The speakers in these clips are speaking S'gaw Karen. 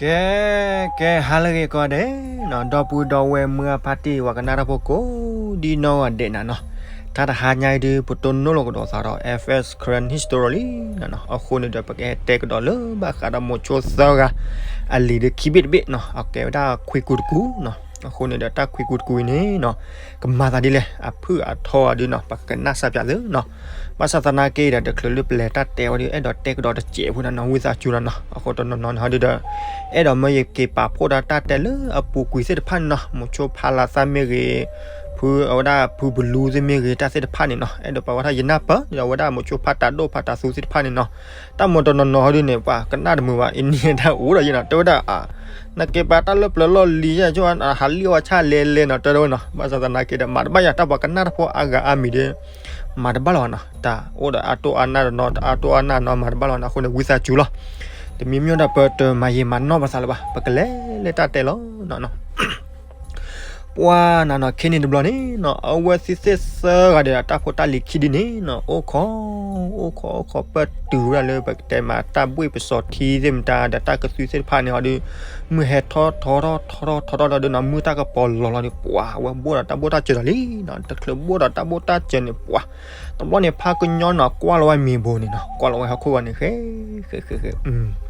ကဲ ကဲ ဟါလၢအဂ့ၤကိးဂၤဒဲးနီၤ, ဒီပုၢ်ဒီဝဲၢ်မုၢ်အဖါတံၢ် ပှၤကနၣ်တၢ်ဖိကိးဒ်နီၢ်ဂၤဒဲးန့ၣ်နီၤ, တၢ်တဟါညါအံၤဒုး ပတိၢ်နီၣ်လိာ်ကဒီးသးဒီး F S Karen History လံနီၤ. အဃိန့ၣ်ဒီး ပကဟဲတဲကဒီးလၢဘၣ်ဃးဒီးမိၤဆိသၢဂၤ အလံၤဒီးခံဘ့ၣ်တဘ့ၣ်နီၤ, အကဲဝဲဒၣ်ခွံကူတကူနီၤ. အဃိန့ၣ်ဒီး တၢ်ခွံကူတကူအံၤန့ၣ်နီၤ ကမၤသးဒ်လဲၣ် အဖုၣ်အထီအီၤဒုးနီၤ ပကကနၣ်စၢ်ပၠးသုနီၤ. ဘၣ်ဆၣ်သနာ်က့ဒီး တချုးလၢပလဲၤတၢ်တဲဝဲဒီး အဲၣ်ဒိးတဲကဒီးတစဲးဖိန့ၣ်နီၤ, ဝံသးစူၤလီၤနီၤ. အဃိတနီၤနီၤန့ၣ်ဟီဒုးဒီး အဲၣ်ဒိးမၢယက့ၤပာ်ဖှိၣ်ဒီးတၢ်တဲလၢအပူၤကွံာ်သ့ၣ်တဖၣ်န့ၣ်နီၤ, မိၤဆိဖါလၤသၣ်မ့ၢ်ဂ့ၤ, ဖုအဝဲဒၣ်ဖုဘလူသ့ၣ်မ့ၢ်ဂ့ၤ တၢ်သ့ၣ်တဖၣ်န့ၣ်နီၤ, အဲၣ်ဒိးပာ်ဝဲဒၣ်ယနၢ်ပၢၢ်န့ၣ်ဒီး အဝဲဒၣ်မိၤဆိဖါတၤဒိၣ်ဖါတၤသူသ့ၣ်တဖၣ်န့ၣ်နီၤ. တၢ်မၤတနီၤနီၤဟီဒုးန့ၣ် ပှၤကနၣ်တမုာ်ဘၣ်, အံၤန့ၣ်တၢ်အိၣ်ဒီးယနီၤ တဲဝဲဒၣ် နက့ၤပာ်တၢ်လၢပျၢၤလီၢ်လံၤယဲၢ် ဟးလံၣ်အီၣ်ဝဲဆၣ်လဲၤလဲၤနီၤ တဲဝဲနီၤ. ဘၣ်ဆၣ်သနာ်က့ဒီး မၤတဘၣ်ယၤ တၢ်ပှၤကနၣ်တၢ်ဖိအါဂၤအါမံၤဒီး မၤတဘၣ်လီၤနီၤ, တၢ်အိၣ်ဒီးအါတိၢ်အါနၢ်ဒီးနီၤ တအါတိၢ်အါနၢ်နီၤ မၤတဘၣ်လီၤနီၤ. အဃိန့ၣ် ဝံသးစူၤလီၤ. တမံၤမ့ၢ်ဒီးပတမၤယံာ်မၤနီၢ်ပသးလၢၤဘၣ်, ပကလဲၤလၢတၢ်တဲလီၤနီၤ. ပှၤနီၤနီၤ ခဲန့ၣ်တဘျီန့ၣ်နီၤ အဝဲသ့ၣ်သ့ၣ်သၢဂၤဒီး တၢ်ဖိတၢ်လံၤခံဒုန့ၣ်နီၤ အိၣ်ခိး အိၣ်ခိး အိၣ်ခိး ပၢၢ်တုၤဝဲဒၣ်လၢ ပကတဲမး တၢ်ဘှ့ၣ်ပစီၤထံသ့ၣ်မတၤဒီး တၢ်ကသုသ့ၣ်တဖၣ်န့ၣ်ဟီဒုး မုၢ်ဟဲထီၣ်ထီၣ်ထီၣ်ထီၣ်ထီၣ်ထီၣ်ထီၣ်ဒီးနီၤ မုၢ်တၢ်ကပီၤလီၤလီၤဒီး ပှၤအဝဲဘှ့ၣ်ဒီးတၢ်ဘှ့ၣ်တၢ်စၢၤဒီးလံနီၤ. တချုးဘှ့ၣ်ဒီးတၢ်ဘှ့ၣ်တၢ်စၢၤန့ၣ် ပှၤ တဘျီန့ၣ် ဖးကညီနီၤ ကွၢ်လီၤဝဲမ့ၤဘိန့ၣ်နီၤ ကွၢ်လီၤဝဲဟီၣ်ခိၣ်ဂီၤန့ၣ် ဃဲ ဃဲ ဃဲ ဃဲ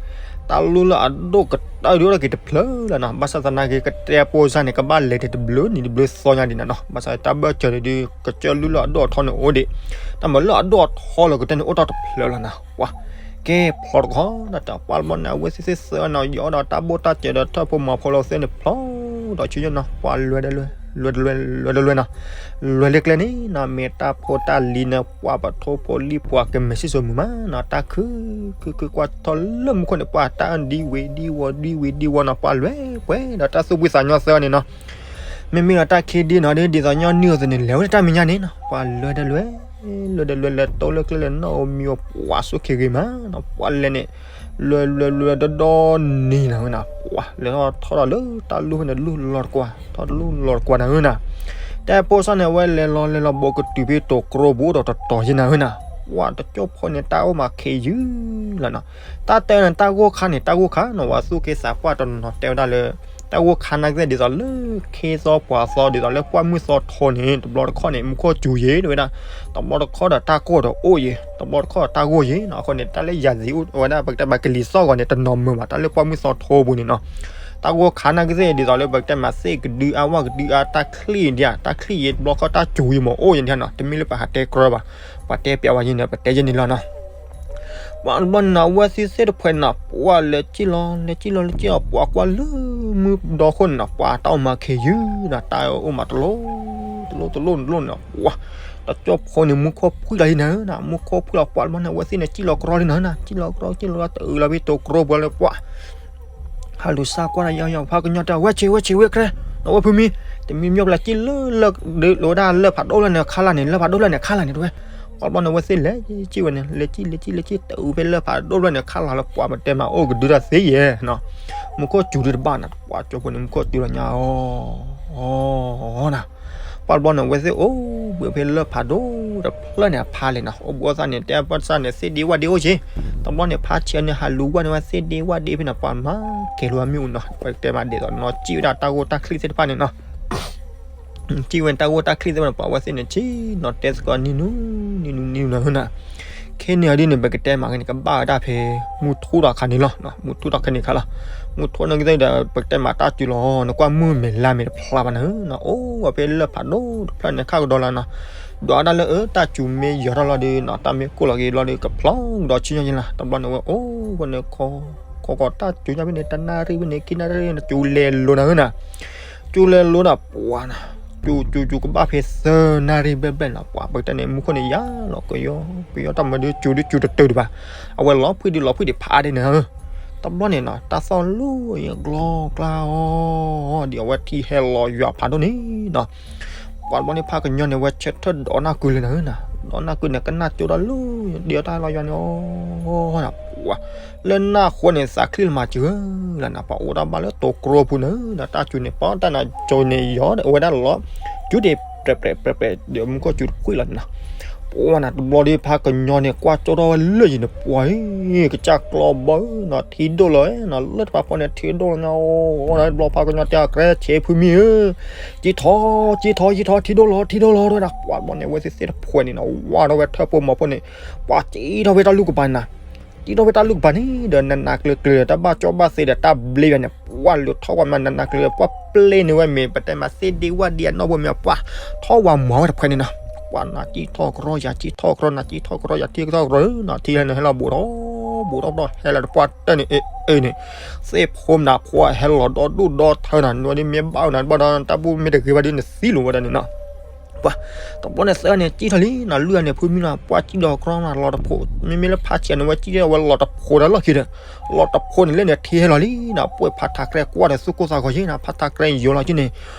တၢ်လူၢ်လၢအဒိၣ်ကတၢၢ်ဒုးအိၣ်ထီၣ်က့ၤတဖျၢၣ်လီၤနီၤ. ဘၣ်ဆၣ်သနာ်က့ ကတဲအပိၢ်စၢ်န့ၣ် ကဘၣ်လဲၤတဘျုးနံၤတဘျုးသီညါဒံးနီၤနီၤ. ဘၣ်ဆၣ်တၢ်ဘှ့ၣ်စၢၤန့ၣ်ဒုး ကစၢၢ်လူၢ်လၢအဒိၣ်အထီန့ၣ်အိၣ်ဒံး, တၢ်မၤလၢအဒိၣ်အထီလၢကတၢၢ်န့ၣ်အိၣ်ထီၣ်တဖျၢၣ်လီၤနီၤ. ပှၤ ကဲဖျီတခီ တၢ်ပှၤတဘျီန့ၣ် အဝဲသ့ၣ်သ့ၣ်သၢနီၤ ယီၤဒီးတၢ်ဘှ့ၣ်တၢ်စၢၤဒီးထၢၣ်ဖိမၤဖိလီၤသ့ၣ်န့ၣ် ဖျီဒီးဆူညါနီၤ ပှၤလွဲတလွဲ လွဲတလွဲ လွဲတလွဲနီၤ. လွဲလၢကျဲန့ၣ်နီၤ မ့ၢ်တၢ်ဖိတၢ်လံၤန့ၣ် ပှၤပထိၣ်ဖိလံၣ်ပှၤကမဲာ်စံၣ်စိၤမုာ်မးနီၤ. တၢ်ခု ခု ခုကွၢ်ထီၣ်လၢမူခိၣ်န့ၣ် ပှၤတၢ်ဒံဝ့ၤဒံဝီၤဒံဝ့ၤဒံဝီၤနီၤ ပှၤလွဲပှဲၤဒီးတၢ်သူၣ်ဖှံသးညီသၢန့ၣ်နီၤ. မ့မ့ၢ်ဒီးတၢ်ခံဒုနီၤ ဒ်သိးညီနုၢ်အသိးန့ၣ် လဲၤဝဲလၢတၢ်မဲာ်ညါန့ၣ်နီၤ ပှၤလွဲတလွဲ လွဲတလွဲ လဲၤတိၢ်လၢကျဲလဲၤနီၣ်ဧိၤမံၤဧိၤ ပှၤဆိၣ်ခံဂ့ၤမးနီၤ ပှၤလဲၤန့ၣ် လွဲလွဲလွဲဒီဒီနံၤနၤဝဲနီၤ ပှၤလဲၤထီၣ်ထီၣ်ဒီးလၢတၢ်လူၢ်ဖဲန့ၣ် လူၢ်လီၤတကွၢ် ထီၣ်တလူၢ်လီၤတကွၢ်နၤဧၢနီၤ. တၢ်ဖိစၢ်န့ၣ် အဝဲလဲၤလီၤလဲၤလီၤ ဘိးကတုၤဖဲတိၤကျိပူၤဒီးတတီၤယဲၢ်နၤဧၢနီၤ ပှၤတကၠိၢ်ဖိန့ၣ် တၢ်အိၣ်မးခ့ယုၢ်လီၤနီၤ. တၢ်တဲန့ၣ် တၢ်ဂိၢ်ခါန့ၣ် တၢ်ဂိၢ်ခါနီၤ ပှၤသူၣ်က့သးပှၢ်တနီၤတဲဝဲဒၣ်လၢ တၢ်ဂိၢ်ခါနာ်က့သ့ၣ် ဒ်သိးလၢခ့သီပှၤသီ ဒ်သိးလၢပှၢ်မုၢ်သီထိန့ၣ် တဘျီတခီၣ်န့ၣ် မူခိၣ်စူၤယဲၢ် တဲဝဲဒၣ်, တဘျီတခီၣ်ဒီးတၢ်ကိၢ်ဒီးအိၣ်ယဲၢ်, တဘျီတခီၣ်ဒီးတၢ်ဂိၢ်ယဲၢ်နီၤ. အဃိန့ၣ် တၢ်လၢယၤသံးအိၣ်ဝဲဒၣ် ပကတဲမးကလံၤသီၣ်ဂီၤန့ၣ် တနီၤမုာ်ဘၣ် တၢ်လၢပှၢ်မုၢ်သီထိပူၤန့ၣ်နီၤ. တၢ်ဂိၢ်ခါနာ်က့သ့ၣ် ဒ်သိးလၢပကတဲမးသ့ၣ်ကဒုအါဝၣ်ကဒုအါ တၢ်ချံၣ်ဒံးဧါ တၢ်ချံၣ်ယဲၢ် တဘျီတခီၣ်တၢ်စူၤယဲၢ်မးအိၣ်ယဲၢ်န့ၣ်နီၤ. တမ့ၢ်လၢပဟးတဲကြၢးဘၣ်, ပှၤတဲပျးဝဲယဲၢ်န့ၣ် ပတဲယဲၢ်န့ၣ်လီၤနီၤ. ပှၤတဘျီန့ၣ် အဝဲသ့ၣ်သ့ၣ်တဖှဲးန့ၣ် ပှၤလဲၤကံၣ်လီၤ လဲၤကံၣ်လီၤ လဲၤကံၣ်လီၤ ပှၤကွၢ်လၢမုၢ်ဒီခိၣ်န့ၣ်နီၤ ပှၤတၢ်အိၣ်မးခ့ယုၢ်နီၤ တၢ်အိၣ်မးတလိၣ် တလိၣ် တလိၣ် တလိၣ်န့ၣ်နီၤ ပှၤ တကၠိၢ်ဖိန့ၣ် မူခိၣ်ဖှံလီၤလံနၤဧၢနီၤ မူခိၣ်ဖှံလီၤ ပှၤတဘျီန့ၣ် အဝဲသ့ၣ်န့ၣ် ကံၣ်လီၤကြီလံနၤဧၢနီၤ ကံၣ်လီၤကြီ ကံၣ်လီၤကြီ တအုးလီၤဖဲတိၤကျိပူၤလၢပှၤ ဟးလူၤစၢ်ကွၢ်တၢ်ယီၤယီၤ ဖးကညီတဲ ဝဲဆ့း ဝဲဆ့း ဝဲခြဲး နဝဲဖုမံၤ တမံၤမ့ၢ်ပျၢၤကံၣ်လၢ လၢဝဲဒၣ်လၢၢ်ဖးဒိၣ်ဖျၢၣ်န့ၣ် ခါလာ်န့ၣ် လၢၢ်ဖးဒိၣ်ဖျၢၣ်န့ၣ် ခါလာ်န့ၣ်တဝဲ ပှၤတဘျီန့ၣ် အဝဲသ့ၣ်လဲၤကံၣ်ဝဲန့ၣ် လဲၤကံၣ် လဲၤကံၣ် လဲၤကံၣ် တအုးဖဲလၢၢ်ဖးဒိၣ်ဖျၢၣ်န့ၣ် ခါလာ်လၢပှၤ ပတဲမးအိၣ်ကဒုတၢ်သ့ယဲၢ်နီၤ မူခိၣ်စူၤဒုတဘၣ်နီၤ ပှၤကၠိဖိန့ၣ် မူခိၣ်စူၤလီၤညါအီၤ အီၤ နီၤ ပှၤတဘျီန့ၣ် အဝဲသ့ၣ်အိၣ်ဘှံးဖဲလၢၢ်ဖးဒိၣ်တဖျၢၣ်န့ၣ်အဖါလဲၣ်နီၤ အိၣ်ဘှံးအီၣ်သၣ်န့ၣ် တဲအပၢ်စၢ်န့ၣ် သ့ၣ်ဒ့ဝၣ်ဒ့အိၣ်က့ၤ တဘျီန့ၣ် ဖါဆံးအီၤန့ၣ် ဟးလူၤဝၣ်န့ၢ်ဝဲသ့ၣ်ဒ့ဝၣ်ဒ့ဖဲန့ၣ် ပှၤမၤကဲၤလီၤမ့ၣ်အူနီၤ ပတဲမးဒ်သိးနီၤ ကံၣ်ဝဲဒၣ်တၢ်ဂိၢ်တၢ်ချံၣ်သ့ၣ်တဖၣ်န့ၣ်နီၤ ကံၣ်ဝဲတၢ်ဂိၢ်တၢ်ချံၣ်သ့ၣ်တဖၣ်န့ၣ် ပှၤအဝဲသ့ၣ်န့ၣ် ဆ့ၣ်နီၤတဲသကိးနံၤနူၤ နံၤနူၤ နံၤနူၤနီၤ ခဲန့ၣ်အီၤဒ်န့ၣ် ပကတဲမးက့ၤန့ၣ် ကဘၣ်ဝဲဒၣ်ဖဲ မုၢ်ထူၣ်ဒီးခါန့ၣ်လီၤ မုၢ်ထူၣ်ဒီးခါန့ၣ်ခါလီၤ မုၢ်ထူၣ်န့ၣ်ကသ့ၣ်ဒီး ပကတဲမးတၢ်စူၤလီၤ နကွၢ်မုၢ်မဲာ်လါမဲာ်တဖျါဘၣ်နၤနီၤ အိၣ်ဝဲဖဲလၢၢ်ဖးဒိၣ်တဖျၢၣ်န့ၣ် ခါကဒီးလီၤနီၤ ဒွးဒၣ်လၢအၢ တၢ်စူၤမ့ၢ်ယီၤထီၣ်လီၤဒီးနီၤ တၢ်မ့ၢ်ကိၢ်လီၤက့ၤလီၤဒီး ကဖျီကဒီးဆူညါယဲၢ်လီၤ တဘျီန့ၣ်ဝဲ အိၣ်ဝဲန့ၣ် ခီခီတၢ်စူၤညါဖဲန့ၣ် တနၣ်ရံၣ်ဖဲန့ၣ် ခံနၣ်ရံၣ်န့ၣ် စူၤလဲၤလိၤနၤဧၢနီၤ စူၤလဲၤလိၤဒီး ပှၤနီၤ စူၤစူၤစူၤကဘၣ်ဖဲသၢနၣ်ရံၣ်ဘျဲၣ်ဘျဲၣ်နီၤ ပှၤပကတဲန့ၣ် မူခိၣ်န့ၣ်ယါလီၤ ကယီကယီတၢ်မၤဒုး စူၤဒုးစူၤတတုၤဒံးဘၣ် အဝဲလီၤဖှံဒုးလီၤဖှံဒံးဖးဒဲးန့ၣ်ဧၢ တဘျီန့ၣ်နီၤ တၢ်သီၣ်လူၤယကျီကျါအီၤ ဒ်အဝဲထံဟဲလီၤယွၤဖးဒိၣ်န့ၣ်နီၤ ပှၤတဘျီန့ၣ် ဖးကညီန့ၣ် အဝဲဆၢထၢၣ်ဒိးနၢ်ကုလၢနၤဧၢနီၤ ဒိးနၢ်ကုန့ၣ် ကနၣ်ကၠိဒီးလူၤ ဒ်အတၢ်လီၤယွၤန့ၣ်အီၤ ပှၤ လၢနၢ်ဃိန့ၣ် သးချံၣ်လၢမၤစၢၤလၢနၤ ပှၤအိၣ်တၢ်ဘၣ်လၢတိၤကျိပူၤနၤဧၢနီၤ တၢ်စူၤန့ၣ် ပှၤတၢ်နၤစူၤန့ၣ်ယီၤ အဝဲဒၣ်လီၤ စူၤဒံးပြဲးပြဲးပြဲးပြဲး ဒီးမူခိၣ်စူၤတကွံာ်လီၤန့ၣ်နီၤ ပှၤနၤတဘျီဒီး ဖးကညီန့ၣ် ကွၢ်ကၠိထီၣ်ဝဲလၢာ်ယံၤန့ၣ် ပှၤဧၢ, ကစၢ်ကျီဘီဧၢနီၤ, ထံဒိၣ်လီၤနီၤ, လၢတပၤဖီန့ၣ် ထံဒိၣ်လီၤညါအီၤ, တဘျီဖးကညီတဲအကြဲ ဆံးဖုမံၤဧၢ, ကံထီၣ် ကံထီၣ် ကံထီၣ် ထံဒိၣ်လီၤ ထံဒိၣ်လီၤ တဲဝဲဒၣ်. ပှၤတဘျီန့ၣ် အဝဲသ့ၣ်သ့ၣ်တဖှဲးန့ၣ်နီၤ ဝါထီၣ်ဝဲထၢၣ်ဖိမီၤဖိန့ၣ်, ပှၤကံထီၣ်ဖဲတၢ်လူၢ်ကပၤန့ၣ်နီၤ, ကံထီၣ်ဖဲတၢ်လူၢ်ကပၤန့ၣ်ဒီး နးနးကျ့ကျ့ဒီး တၢ်ဘၣ်ကၠီဘၣ်သ့ဒီး တၢ်ဘျ့ဘၣ်န့ၣ် ပှၤလုာ်ထီၣ်ဝဲမး နးနးကျ့ကျ့ ပှၤပျဲန့ၢ်ဝဲမ့ၢ် ပတဲမးသ့ၣ်ဒ့ဝၣ်ဒ့အနီၣ်ဘိမ့ၢ် ပှၤထီၣ်ဝဲမၤဝဲတဖှဲးန့ၣ်နီၤ. ပှၤနၤကံထီၣ်ကရီယၤကံထီၣ်ကရီ နၤကံထီၣ်ကရီယၤထံကထီၣ်ကရီနီၤ, ထံလၢန့ၣ်ဟဲလီၤဘူးထီၣ် ဘူးထီၣ်ဘူးထီၣ် ဟဲလီၤတပှၢ်တၢၢ်န့ၣ် အ့ၣ်အ့ၣ်န့ၣ်, သ့ၣ်ဖိမနၤဖိဟဲလီၤဒီဒူၣ်ဒီထၢနၤ နဝဲဒ်မ့ၢ်ဘၣ်နၤဘၣ်ဒီး တၢ်ဘူၣ်မ့ၢ်တဂ့ၤဘၣ်ဒီး နသံလိာ်ဝဲဒၣ်န့ၣ်နီၤ. ပှၤ တဘျီန့ၣ်သၢန့ၣ် ကံထီၣ်လံနီၤ, လုၢ်အန့ၣ် ဖုမံၤနီၤ ပှၤကံဒီးကရီမး လီၤတဖိး, မ့မ့ၢ်လၢဖးဆံးန့ၣ် ဝဲကံဒီးဝဲလီၤတဖိးဒီးလီၢ်ခံဒီး လီၤတဖိးန့ၣ်လၢန့ၣ် ထံဟဲလီၤလံနီၤ, ပှဲၤဖးထးကြဲကွၢ်ဒီး သူၣ်ကိၢ်သးဂီၤယ့ၣ်နီၤ, ဖးထးကြဲယိၤလီၤက့န့ၣ်,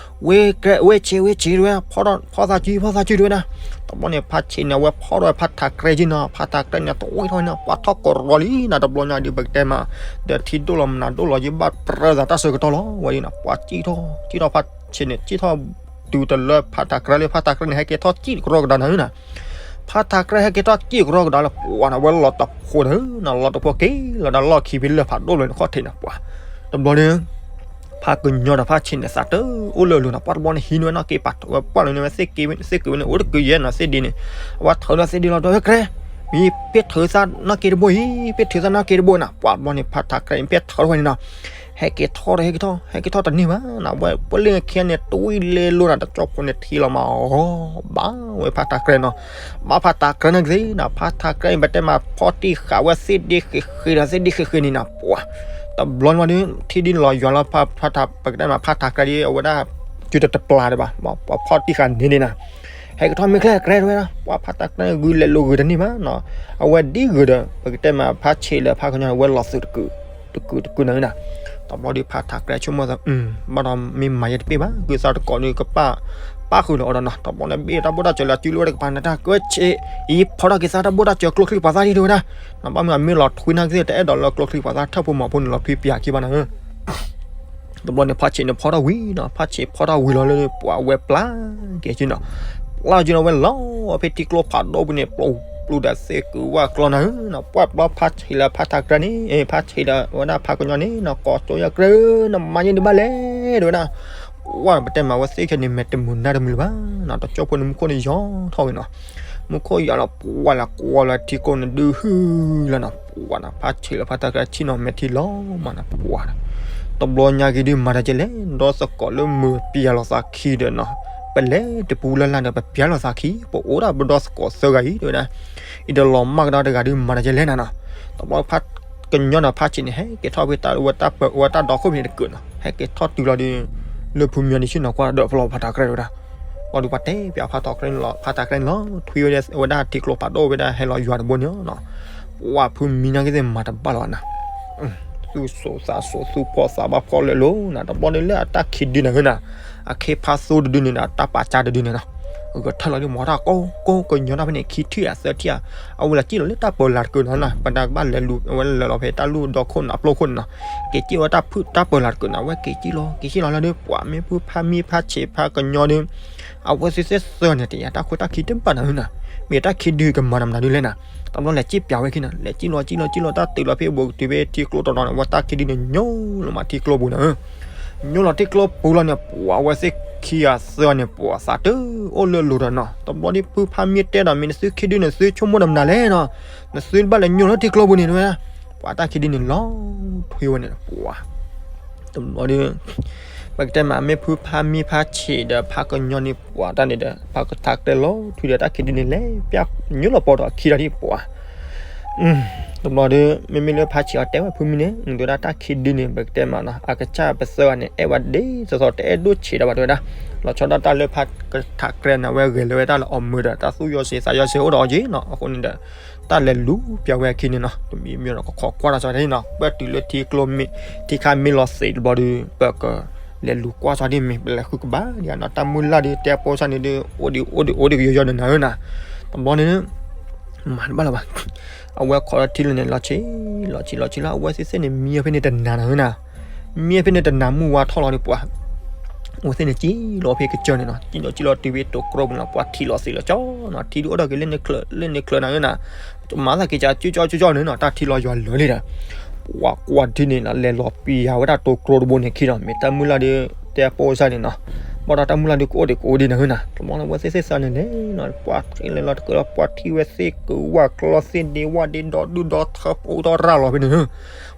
ဝဲ ဝဲဆံး ဝဲဆံးတဲဝဲ, ဖီၣ်သးစု ဖီၣ်သးစုတဲဝဲဒၣ်. တဘျီန့ၣ် ဖးဆံးန့ၣ် အဝဲဖီၣ်ထီၣ်ဝဲဖးထးကြဲက့နီၤ, ဖးထးကြဲန့ၣ် တဝံထီၣ်နီၤ, ပှၤထီၣ်ကရီလံနီၤ, တဘျီညါဒီး ပကတဲမး ဒီးထံဒိၣ်လီၤမနုၤဒိၣ်လီၤယ့ၣ် ဘၣ်ပြၢသးတၢ်ဆၢကတီၢ်လီၤ, ဝဲဒ်နီၤ ပှၤကံထီၣ် ကံထီၣ်ဖးဆံးန့ၣ် ကံထီၣ်တုၤတလၢဖးထးကြဲလၢ ဖးထးကြဲန့ၣ် ဟဲက့ၤထီၣ်ကံၣ်ကရီကဒါနၤနီၤ. ဖးထးကြဲဟဲက့ၤထီၣ်ကံၣ်ကရီကဒါလၢ ပှၤနၤ ဝဲလီၤတဖိးဒီးနီၤ, လီၤတဖိးက့ၤလီၤဒီးလီၢ်ခံဖဲလၢဖးဒိၣ်လီၤန့ၣ်ခီၣ်ထံးနီၤ, ပှၤ တဘျီဒီး ဖးကညီဒီးဖးဆံးန့ၣ် သးတအိၣ်လၢအလိၤနီၤ, ပှၤတဘျီန့ၣ်ဟံးန့ၢ်ဝဲနီၣ်က့ၤပာ်ဝဲပှၢ်လီၤန့ၣ် ဝဲသ့ၣ်က့ၤဝဲန့ၣ် သ့ၣ်က့ၤဝဲန့ၣ် အိၣ်တကုးယဲၢ်နီၤ, သ့ၣ်ဒ့န့ၣ် အဝဲထုးန့ၢ်သ့ၣ်ဒ့လီၤဒီး ဟဲကြဲ မ့ၢ်ပ့ၢ်ထုးသးနီၣ်က့ၤတဘိအံၤ ပ့ၢ်ထုးသးနီၣ်က့ၤတဘိနီၤ, ပှၤတဘျီန့ၣ် ဖးထးကြဲအံၤ ပ့ၢ်ထုးထီၣ်ဝဲန့ၣ်နီၤ, ဟဲက့ၤထီၣ်ဒီး ဟဲက့ၤထီၣ် ဟဲက့ၤထီၣ်တန့ၢ်ဘၣ်နီၤ, ဝဲ ပလ့ၢ်ခံန့ၣ် တွံၢ်လဲလိာ်နီၤ, တကၠီဖိန့ၣ်ထံလီၤမးအီၤ ဘၣ်ဝဲဖးထးကြဲနီၤ, ဘၣ်ဖးထးကြဲန့ၣ်ကသ့နီၤ, ဖးထးကြဲအံၤ ပတဲမးဖီၣ်တံၢ်ဃာ်ဝဲသ့ၣ်ဒ့ဃ့ဃ့ဒီး သ့ၣ်ဒ့ဃ့ဃ့န့ၣ်နီၤ, ပှၤ တဘျီန့ၣ်ဝဲဒီး ထံဒ်လီၤယွၤလီၤ ဖးထး ပကတဲမးဖးထးကြဲဒီး အဝဲဒၣ် စုတတပျၢ်ဒံးဘၣ်, ပှၤဖီၣ်တံၢ်ဃာ်န့ၣ်န့ၣ်နီၤ, ဟဲက့ၤထီၣ်မ့ၢ်ချ့ကြဲတဲဝဲဒၣ်, ပှၤဖးထးကြဲဂုာ်လဲၤလိာ်ဂုာ်တန့ၢ်ဘၣ်နီၤ, အဝဲဒ်ဂုာ်ဒီး ပကတဲမးဖးဆံးလၢဖးကညီန့ၣ် ဝဲလီၤသုးတကုး တကုးတကုးန့ၣ်နီၤ, တဘျီဒီးဖးထးကြဲဆိကမိၣ်သး ဘၣ်ဒီးမ့ၢ်မၤယဲတပ့ၢ်ဘၣ်, ဂုၢ်သးတကိးန့ၣ် ကပၣ်ပၣ်ဃုာ်လီၤအီၤဒီးနီၤ, တဘျီန့ၣ်ဘ့ၣ်တၢ်ဘိၣ်တၢ်စၢၤလၢအစုလိဝဲတကပၤန့ၣ် တၢ်ကၢဆံး အံၤဖီၣ်ထီၣ်က့ၤသးတၢ်ဘိၣ်တၢ်စၢၤကျိချံမျိာ်သၣ်ဒံးတဲဝဲဒၣ်, ဘၣ်မနုၤအမ့ၢ်လီၤထွံနၢ်ကသ့ၣ် တအဲၣ်ဒိးလၢကျိချံမျိာ်သၣ်ထၢၣ်ဖိမီၤဖိန့ၣ် လီၤထွံပၠးခံဘၣ်နီၤ, တဘျီန့ၣ် ဖးဆံးန့ၣ်ဖီၣ်ထီၣ်ဝံၤနီၤ, ဖးဆံးဖီၣ်ထီၣ်ဝံၤလီၤလၢ ပှၤဝဲပျၢ်က့ၤက့နီၤ, ပျၢ်က့ၤနီၤဝဲလီၤဖဲထံကျိဖးဒိၣ်ပူၤန့ၣ် ပျိပျိဒီးသ့ၣ်ကုၤဝၣ်ကျီနၤဧၢနီၤ, ပှၢ်ဘျီဖးဆံးလၢဖးထးကြဲန့ၣ် ဖးဆံးဒီးဝဲဒၣ်ဖးကညီန့ၣ်နီၤ, ကိးကၠိယဲၢ်ကြဲဧၢ, နမၤယဲန့ၣ်ဘၣ်လဲၣ် တဲဝဲဒၣ်, ပှၢ်ပတဲမၤဝဲသ့ၣ်ခဲန့ၣ် မဲာ်တမုာ်နါတမုာ်လၢၤဘၣ်နီၤ, တကၠိဖိန့ၣ် မူခိၣ်န့ၣ်ယီၤထီၣ်ဝဲနီၤ, မူခိၣ်ယီၤလီၤ ပှၢ်လၢကွီလၢထံကျိန့ၣ်ဒုးဟုလီၤနီၤ, ပှၢ်နီၤ ဖးဆံးလၢဖးထးကြဲဆံးနီၤ မဲာ်ထံလီၤမးနီၤ, ပှၢ်နီၤ, တဘျီညါက့ၤဒုးမၤတၢ်ကဲလဲၣ်, ဒီသကိးလၢမုာ်ပျဲလီၤသးခံဒီးနီၤ, ပလဲၤတပူၤလၢ်လၢ်ဒီး ပပျဲလီၤသးခံ, ပအိၣ်ဒၣ်ပဒီသကိးသၢဂၤအံၤ တဲဝဲဒၣ်, အံၤဒီးလီၤမၢ်ကဒီးတဂၤဒုးမၤတၢ်ကဲလဲၣ်နၤနီၤ, တဘျီဖးကညီနီၤ ဖးဆံးန့ၣ် ဟဲက့ၤထီၣ်ဖဲတၢ်ဝဲတၢ်ပၢၤဝဲတၢ်ဒီခိၣ်ဖဲန့ၣ်တကုးနီၤ, ဟဲက့ၤထီၣ်တုၤလီၤဒီး လၢဖုမံၤန့ၣ်ဆ့ၣ်နီၤကွၢ်ဒီးဖျီဖးထးကြဲတဲဝဲဒၣ်, ဘၣ်ဒီးပှၤတဲပၠးဖးထးကြဲန့ၣ်လီၤ, ဖးထးကြဲန့ၣ်လီၤ ထွံဝဲဒၣ်ဝဲဒၣ်ထံကျိဖးဒိၣ်ဝဲဒၣ်ဟဲလီၤယွၤတဘိန့ၣ်နီၤ, ပှၢ်ဖုမံၤနာ်က့သ့ၣ်မၤတဘၣ်လီၤနၤ သူၣ်စိးသးစိး သူၣ်ဖှီၣ်သးဘၣ်ဖှီၣ်လဲၤလိၤနၤ, တဘျီန့ၣ်လၢအတၢ်ခံဒုန့ၣ်နီၤ, အခ့ဖးသိတဒုန့ၣ်ဒီး တၢ်ပာ်ကၢ်တဒုန့ၣ်နီၤ, ဂဲၤထၢၣ်လီၤဒ်မၤတၢ်ကိးကိးကညီတၢ်ဖဲန့ၣ် ခံထံၣ်ဧါသၢထံၣ်ဧါ, အဝဲလဲၤကံၣ်လီၤလၢတၢ်ပၢၤလၢ်တကုးနီၤ, ပတၢ်ကဘၣ်လဲၤလူၤ အဝဲလဲၤလီၤဖဲတၢ်လူၢ်ဒီခိၣ်န့ၣ် အပျိခိၣ်န့ၣ်နီၤ, က့ၤကံၣ်ဝဲတၢ်ဖုၣ်တၢ်ပၢၤလၢ်တကုးနီၤ, အဝဲက့ၤကံၣ်လီၤ က့ၤကံၣ်လီၤလၢဒုး ပှၤမ့ၢ်ဖုဖးမံဖးဆံးဖးကညီဒုး အဝဲသ့ၣ်သ့ၣ်သၢန့ၣ် တယာ်တၢ်ခိတၢ်ခံတဘၣ်နၤဧၢနၤ, မ့ၢ်တၢ်ခံဒုကမၤနၤမနုၤဒုးလဲၣ်နၤ, တဘျီလဲၤကံၣ်ပၠးဝဲခံနၤ, လဲၤကံၣ်လီၤကံၣ်လီၤကံၣ်လီၤ တၢ်တုၤလီၤဖဲဘူးကတုၤဖဲထံကျိတီတီန့ၣ် အဝဲတၢ်ခံဒုန့ၣ် ညိလီၤမးထံကျိပူၤနၤဧၢ, ညိလီၤထံကျိပူၤလီၤန့ၣ် ပှၤအဝဲသ့ၣ်ခံဂၤသၢန့ၣ် ပှၤသးတအိၣ်လၢလိၤဒီးနီၤ, တဘျီဒုးဖုဖးမံတဲဒီး မ့ၢ်နသုခံဒုန့ၣ် သုဆိကမိၣ်ဒီးမနုၤလဲၣ်နီၤ, နသုဘၣ်လဲၤညိလီၤထံကျိပူၤန့ၣ်ဝဲဒၣ်, ပှၤတၢ်ခံဒုန့ၣ်လီၤထွံဝဲန့ၣ် ပှၤ တဘျီဒီး ပကတဲမးမ့ၢ်ဖုဖးမံဖးဆံးဒီးဖးကညီန့ၣ် ပှၤတၢ်န့ၣ်ဒီး ဖးကထးကြဲလီၤထွံဒီးတၢ်ခံဒုန့ၣ်လဲၤပျၢ်ညိလီၤပီၤဒီးခံဒီးဒံးပှၤ, တဘျီဒီး မ့မ့ၢ်လၢဖးဆံးအီၤတဲဝဲဖုမံန့ၣ် တဲဝဲဒၣ်တၢ်ခံဒုန့ၣ် ပကတဲမးနီၤ အကစၢ်ပသၢဂၤန့ၣ် အဲၣ်ဝဲဒ်သိးသိးတအဲၣ်ဒိၣ်ဆံးဒၣ်ဘၣ်တဲဝဲဒၣ်, လီၤဆီဒၣ်တၢ်လၢဖးကထးကြဲန့ၣ် အဝဲဂဲၤလၢဝဲတၢ်လၢအီၤမုာ်ဒီးတၢ်သူၣ်ယီၤစ့သးယီၤစ့အိၣ်ဒီးအီၤက့နီၤ, အဃိန့ၣ်ဒီး တၢ်လဲၤလူၤပျၢ်ဝဲအခံန့ၣ်နီၤ, တမံၤမံၤဒီးကခိးကွၢ်တၢ်စီဒ်နီၤ, ပၢၢ်တုၤလၢထံကျိမ့ၢ် ထံခါမ့ၢ်လီၤသံးတဘျီဒီး ပက လဲၤလူၤကွၢ်စီဒ်မ့ၢ်ပလဲၤဃုကဘၣ်ဒံးနီၤ, တၢ်မုၢ်လၢ်ဒီး တဲပိစၢ်န့ၣ်ဒီး အိၣ်ဒံးအိၣ်ဒံးအိၣ်ဒံးကယီယီဒီးနၤဧၢနၤ, တဘျီန့ၣ် မၤတဘၣ်လၢၤဘၣ်, အဝဲခိးလီၤထံလၢန့ၣ် လီၤဆံး လီၤဆံးလီၤဆံးလီၤ အဝဲသ့ၣ်သ့ၣ်န့ၣ် မံဖဲန့ၣ်တနၤနၤဧၢနၤ, မံဖဲန့ၣ်တနၤမုၢ်ဝါထီၣ်လီၤဒီးပှၤ အဝဲသ့ၣ်န့ၣ် စံၣ်လီၤဖဲကစၢၢ်န့ၣ်နီၤ, စံၣ်လီၤစံၣ်လီၤတုၤဖဲတိၤကြီပူၤနီၤ, ပှၤထံၣ်လီၤသ့ၣ်လီၤကၠီနီၤ, ထံဒုးအိၣ်ဒီးက့ၤလၢန့ၣ်ချၢး လၢန့ၣ်ချၢးနၤဧၢနီၤ, မၤသးက့ၤကၠီကၠီကၠီကၠီန့ၣ်နီၤ, တၢ်ထံလီၤယွၤလၢာ်လံဒီး, ပှၤကွၢ်ဒ်န့ၣ်နီၤ, လဲၤလီၤပျံၤယၤဝဲဒၣ်တိၤကြီတဘိန့ၣ်ခံနီၤ, မ့ၢ်တၢ်မုၢ်လၢ်ဒုး တဲအပိစၢ်န့ၣ်နီၤ, ဘၣ်ဒီးတၢ်မုၢ်လၢ်ဒုးကအိၣ်ဒံးကအိၣ်ဒံးနၤဧၢနီၤ, တဘျီန့ၣ် အဝဲသ့ၣ်သ့ၣ်သၢန့ၣ်လဲၤနီၤ, ပှၤလဲၤလီၤတကၢလီၤ, ပှၤထံၣ်ဝဲသ့ၣ်ကုးဝၣ်ကျီသ့ၣ်ဒ့ဝၣ်ဒ့ဒီဒုၣ်ဒီထၢပအိၣ်ဒီးရၤလီၤဖဲန့ၣ်,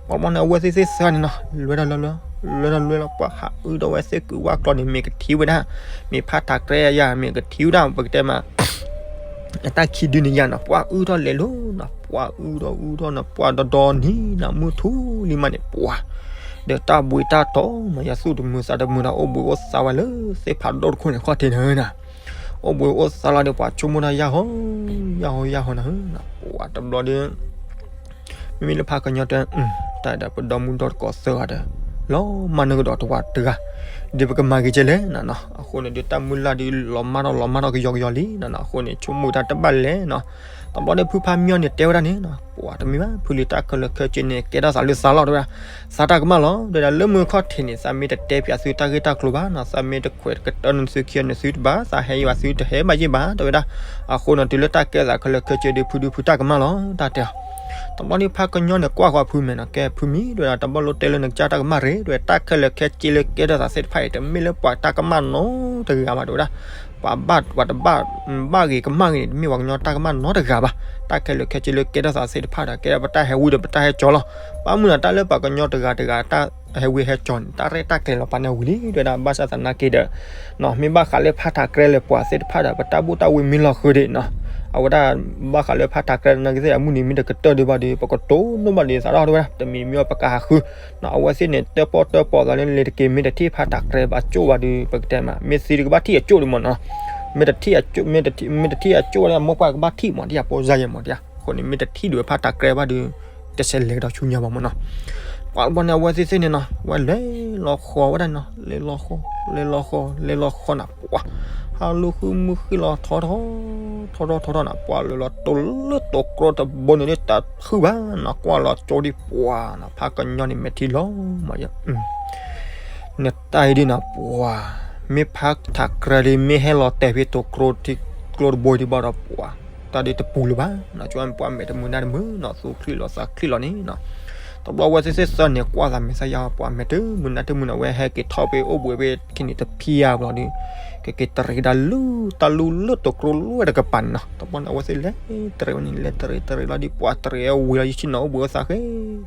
တဘျီန့ၣ် အဝဲသ့ၣ်သ့ၣ်သၢန့ၣ်နီၤ, လဲၤတၢ်လၢလၢ လဲၤတၢ်လၢလၢ ပှၤဟးအုဒီးဝဲသ့ၣ်ကုးဝၣ်ကျီန့ၣ် မ့ၢ်ကထံၣ်ဝဲဒၣ်, မ့ၢ်ဖးထးကြဲယၤ မ့ၢ်ကထံၣ်ဝဲဒၣ် ပကတဲမး အတၢ်ခံဒုန့ၣ်ယၤနီၤ, ပှၤအုထီၣ်လဲၤလီၤနီၤ, ပှၤအုဒီးအုထီၣ်နီၤ, ပှၤဒီဒီနံၤနီၤ, မုၢ်ထူလံမးန့ၣ် ပှၤ ဒီးတၢ်ဘှံးတၢ်တီၤနီၤ, ယသူၣ်တမုာ်သးတမုာ်ဒီး အိၣ်ဘှံးအိၣ်သါဝဲလၢသ့ၣ်ဖးဒိၣ်တခိၣ်န့ၣ် ခီၣ်ထံးနၤဧၢနီၤ, အိၣ်ဘှံးအိၣ်သါလီၤဒီး ပှၤဆိကမိၣ်တၢ်ယၢ်ဟီ ယၢ်ဟီယၢ်ဟီနၤဧၢနီၤ, ပှၤတဘျီဒီး မ့မ့ၢ်လၢဖးကညီတဲ တၢ်ဒီးပဒီမုၢ်ဒီတကိးသၢဂၤဒီး လီၤမၢ်နကဒီးတဝၤတဂၤ, ဒီးပကမၤက့ၤကဲလဲၣ်နီၤနီၤ, အဃိန့ၣ်ဒီး တၢ်မုၢ်လၢ်ဒီးလီၤမၢ်ထီၣ်လီၤမၢ်ထီၣ်ကယီကယီလံနီၤနီၤ, အဃိန့ၣ် ဆိကမိၣ်တၢ်တဘၣ်လဲၣ်နီၤ, တဘျီဒီးဖုဖးမံအီၤန့ၣ်တဲဝဲဒၣ်န့ၣ်နီၤ, ပှၤတမ့ၢ်ဘၣ် ဖုလံၤတၢ်ခဲလၢာ်ခဲဆ့န့ၣ် ကဲထီၣ်သးလၢသးလီၤတဲဝဲဒၣ်, သးတၢ်ကမၣ်လီၤ တဲဝဲဒၣ်, လၢမုၢ်ခီၣ်ထံးန့ၣ် သးမ့ၢ်တတဲပၠးသုတၢ်ဂ့ၢ်တၢ်ကျိၤဘၣ်နီၤ, သးမ့ၢ်တခွဲးတကတၢၢ်နသုခံနသုတဘၣ်, သးဟဲယံၤဘၣ်သုတဟဲဘၣ်ယံၤဘၣ် တဲဝဲဒၣ်, အဃိန့ၣ် တုၤလၢတၢ်ကဲသးခဲလၢာ်ခဲဆ့ဒီး ဖုဒုဖုတၢ်ကမၣ်လီၤ တၢ်တဲအီၤ တဘျီန့ၣ်ဖးကညီန့ၣ် ကွၢ်ဃီၤဖုမဲာ်နီၤ, ကဲဖုမံၤ တဲဝဲဒၣ်, တဘျီလိတဲလၢနကစၢ်တၢ်ကမၣ်ရ့ၣ် တဲဝဲ, တၢ်ခဲလၢာ်ခဲဆ့လၢကဲထီၣ်သးသ့ၣ်တဖၣ်အံၤ တမ့ၢ်လၢပှၤတၢ်ကမၣ်နီတဂၤဘၣ် တဲဝဲဒၣ်, ပှၤဘၣ်ပှၤတဘၣ် ဘၣ်ဂ့ၤကမၣ်ဂ့ၤန့ၣ် တမ့ၢ်ပှၤကညီတၢ်ကမၣ်နီတဂၤဘၣ်, တၢ်ခဲလၢာ်ခဲဆ့လၢကဲထီၣ်သးသ့ၣ်တဖၣ်ဒီး ကဲထီၣ်ပတၢ်ဟဲဝံဒီးပတၢ်ဟဲကၠီလီၤ, ဘၣ်မနုၤဒီးတၢ်လၢပှၤကညီတဂၤတဂၤတၢ်ဟဲဝံဟဲကၠီန့ၣ် တၢ်ရဲၣ်တၢ်ကျဲၤလီၤပာ်န့ၢ်ဝံၤလံ တဲဝဲဒၣ်, ဘၣ်ဆၣ်သနာ်က့ဒီး မ့ၢ်ဘၣ်ဃးလၢဖးထးကြဲလၢပှၤသ့ၣ်တဖၣ်ဒီး ပတၢ်ဘူၣ်တၢ်ဝံမ့ၢ်လီၤဃုာ်ဒံးနီၤ, အဝဲဒၣ်ဘၣ်ဃးလၢဖးထးကြဲနာ်က့သ့ၣ်ဒီး မုၢ်နံၤမ့ၢ်တကတၢၢ်ဒံးဘၣ်ဒီး ပကတိၤနီၣ်ဘၣ်ဒံးသးထီၣ်တဲဝဲဒၣ်, တမံၤမ့ၢ်ပကဟးဃု, အဝဲသ့ၣ်န့ၣ် တၢၣ်ပီၣ်တၢၣ်ပီၣ်သးလၢ လဲၤတက့ၤမ့ၢ်တထံၣ်ဖးထးကြဲဘၣ်ကၠိၣ်ဘၣ်ဒီး ပကတဲမး မ့ၢ်သံတကဘၣ်ထံၣ်အကၠိၣ်ဒံးမ့ၢ်နီၤ, မ့ၢ်တထံၣ်အကၠိၣ် မ့ၢ်တထံၣ်အကၠိၣ်ဝဲဒၣ် မိၢ်ပှၢ်ကဘၣ်ထံၣ်မး တယၤ ပိစၢ်ယဲမး တယၤ, အဃိန့ၣ် မ့ၢ်တထံၣ်ဒံးဝဲဖးထးကြဲဘၣ်ဒီး တဆဲးလဲၤကဒီးဆူညါဘၣ်မ့ၢ်နီၤ, ပှၤဘျီန့ၣ် အဝဲသ့ၣ်သ့ၣ်န့ၣ်နီၤ ဝဲလဲၤလီၤဃီၤဝဲဒၣ်နီၤ လဲၤလီၤဃီၤ လဲၤလီၤဃီၤ လဲၤလီၤဃီၤနၤ ပှၤ ဟးလူၤဃုမုၢ်ဃ့လီၤထီထီ ထီထီထီထီနၤ ပှၤလဲၤလီၤတိၤလၢတိၤကြီတဘိန့ၣ် တၢ်ဖုၣ်ဘၣ်နၤ ကွၢ်လီၤကၠိဒံးပှၤနၤ ဖးကညီန့ၣ်မဲာ်ထံလီၤမးယဲ နတၢ်အံၤဒ်နၤ ပှၤ မ့ၢ်ဖးထးကြဲဒ် မ့ၢ်ဟဲလီၤတဲာ်ဖဲတိၤကြီ ကျိတဘိဒံးဘၣ်ဒီး ပှၤ တၢ်ဒ်တပူၤလၢၤဘၣ်နီၤ ကၠိပှၤမဲာ်တမုာ်နါတမုာ်နီၤ သူၣ်ချံလီၤသးချံလီၤန့ၣ်နီၤ တဘျီဝဲသ့ၣ်သ့ၣ်သၢန့ၣ် ကွၢ်သးမဲာ်ဆါယါ ပှၤမဲာ်တမုာ်နါတမုာ်နီၤ ဝဲဟဲက့ၤထီၣ်ဖဲအိၣ်ဘှံးဖဲခံန့ၣ်တဖံယါဘျီဒီး ကက့ၤတရံးဒၣ်လၢ တၢ်လူၢ်လၢတိၤကြီလၢတကပၤန့ၣ်နီၤ တဘျီန့ၣ် အဝဲသ့ၣ်လဲၤတရံးဝဲန့ၣ် လဲၤတရံးတရံးလီၤဒ် ပှၤတရံးအဝံၤလီၤ ယဆ့ၣ်နီၤအိၣ်ဘှံးအိၣ်သါဃဲ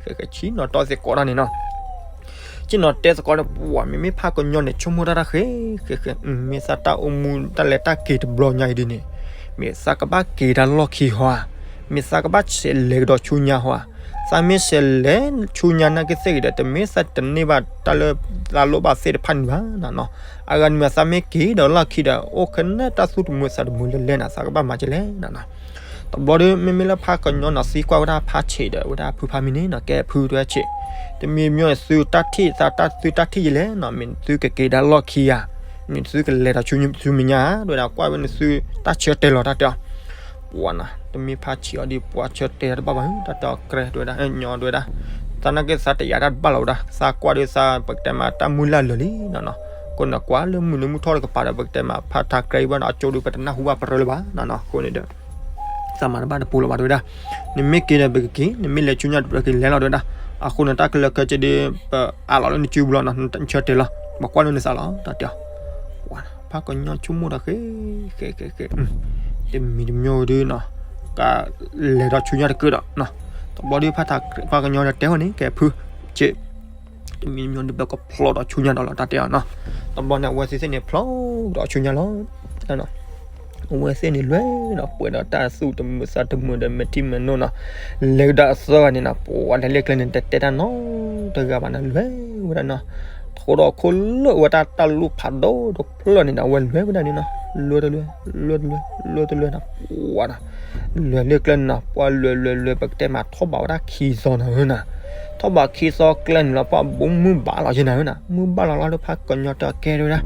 ဃဲဃဲဆ့ၣ်နီၤတီသကိးတၢ်န့ၣ်နီၤ ဆ့ၣ်နီၤတဲသကိးန့ၣ် ပှၤမ့မ့ၢ်ဖးကညီန့ၣ် ဆိကမိၣ်တၢ်တၢ်ဃဲ ဃဲဃဲ မ့ၢ်သးတၢ်အိၣ်မူတၢ်လဲၤတၢ်က့ၤတဘျီညါအံၤဒ်န့ၣ် မ့ၢ်သးကဘၣ်က့ၤတၢ်လီၢ်ခံဟီဧါ မ့ၢ်သးကဘၣ်ဆဲးလဲၤကဒီးဆူညါဟီဧါ သးမ့ၢ်ဆဲးလဲၤဆူညါနာ်က့သ့ၣ်ဂ့ၤဒီး တမ့ၢ်သးတန့ၢ်ဘၣ်တၢ်လၢသးလိၣ်ဘၣ်သ့ၣ်တဖၣ်န့ၣ်ဘၣ်နီၤ အဂၤန့ၣ်မ့ၢ်သးမ့ၢ်က့ၤဒီးလီၢ်ခံဒီး အိၣ်ခနဲတၢ်သူၣ်တမုာ်သးတမုာ်လဲၤလဲၤနၤ သးကဘၣ်မၤကလဲၣ်နီၤ တဘျီဒီး မ့မ့ၢ်လၢဖးကညီနီၤ သံကွၢ်ဝဲဒၣ်ဖးဆံးဒီး ဝဲဒၣ်ဖုဖးမံန့ၣ်နီၤ ကဲဖုတဲဆံး တမံၤမံၤန့ၣ် သုတၢ်ထံၣ်သးတၢ်သုတၢ်ထံၣ်ယလဲၣ်နီၤ မ့ၢ်သုကက့ၤဒၣ်လီၢ်ခံဧါ မ့ၢ်သုကလဲၤဒီးဆူမဲာ်ညါဧါ တဲဝဲဒၣ် ကွၢ်ဝဲန့ၣ်သုတၢ်ဆၢတဲာ်လီၤတၢ်တဲအီၤ ပှၤနီၤ တမ့ၢ်ဖးဆံးအီၤဒ် ပှၤဆၢတဲာ်တဘၣ်ဘၣ် တၢ်တဲအီၤကြဲ တဲဝဲဒၣ် ညီ တဲဝဲဒၣ် သးနာ်က့သးတယာ်တၢ်တဘၣ်လီၤဝဲဒၣ် သးကွၢ်ဒီးသး ပကတဲမးတၢ်မုၢ်လၢ်လၢာ်လံနီၤနီၤ အဃိန့ၣ် ကွၢ်လၢမုၢ်နံၤမုၢ်ထီၣ်တကပၤဒီး ပကတဲမး ဖးထးကြဲအံၤဘၣ်နီၤ အကၠိဒီး ပတနၢ်ဟူဘၣ်ပရၢလၢၤဘၣ်နီၤနီၤ အဃိန့ၣ်ဒီး သးမၤတဘၣ်တပူၤလၢၤဘၣ် တဲဝဲဒၣ် နမ့ၢ်က့ၤဒီးပကက့ၤ နမ့ၢ်လဲၤဆူညါဒီးပကလဲၤလီၤ တဲဝဲဒၣ် အဃိန့ၣ် တၢ်ခဲလၢာ်ခဲဆ့ဒီး ပအးလီၤလၢနစုပူၤလီၤနီၤ နဆၢတဲာ်လီၤ ပကွၢ်လၢနသးလီၤ တၢ်တဲအီၤ ပှၤ ဖးကညီဆိကမိၣ်ဒီးဃဲ ဃဲ ဃဲ ဃဲ တမံၤတမံၤဒုးနီၤ ကလဲၤဒီးဆူညါတက့ၢ်ဒီးနီၤ တဘျီဒီး ဖးကညီဒီးတဲဝဲန့ၣ် ကဲဖု ဆံး တမံၤတမံၤဒုး ပကဖျိးဒီးဆူညါဒီးလီၤ တၢ်တဲအီၤနီၤ တဘျီန့ၣ် အဝဲသ့ၣ်သ့ၣ်န့ၣ် ဖျိးဒီးဆူညါလီၤ အဝဲသ့ၣ်န့ၣ် လဲၤဒီးပှဲၤဒီးတၢ်သူၣ်တမုာ်သးတမုာ်ဒီး မဲာ်ထံမဲာ်နိနီၤ လဲၤကဒီးအသၢဂၤန့ၣ်နီၤ ပှၤလဲၤလၢကျဲန့ၣ် တတဲတၢ်နီတဂၤဘၣ်နီၤ လဲၤဝဲဒၣ်နီၤ ထီၣ်ဒီးခိၣ်လၢဝဲတၢ်တၢ်လူၢ်ဖးဒိၣ်တဖျၢၣ်န့ၣ်နီၤ အဝဲလဲၤဝဲဒၣ်န့ၣ်နီၤ လဲၤတလဲၤ လဲၤတလဲၤ လဲၤတလဲၤနီၤ ပှၤနီၤ လဲၤလၢကျဲန့ၣ်နီၤ ပှၤလဲၤလဲၤလဲၤ ပကတဲမးထီၣ်ဘးဝဲဒၣ်ခံသီနီၤနီၤ ထီၣ်ဘးခံသီကျဲန့ၣ်လီၤ ပှၤဘိးမုၢ်ဘၣ်လီၤယဲနၤဧၢနီၤ မုၢ်ဘၣ်လီၤလီၤဒီး ဖးကညီတဲကဲတဲဝဲဒၣ်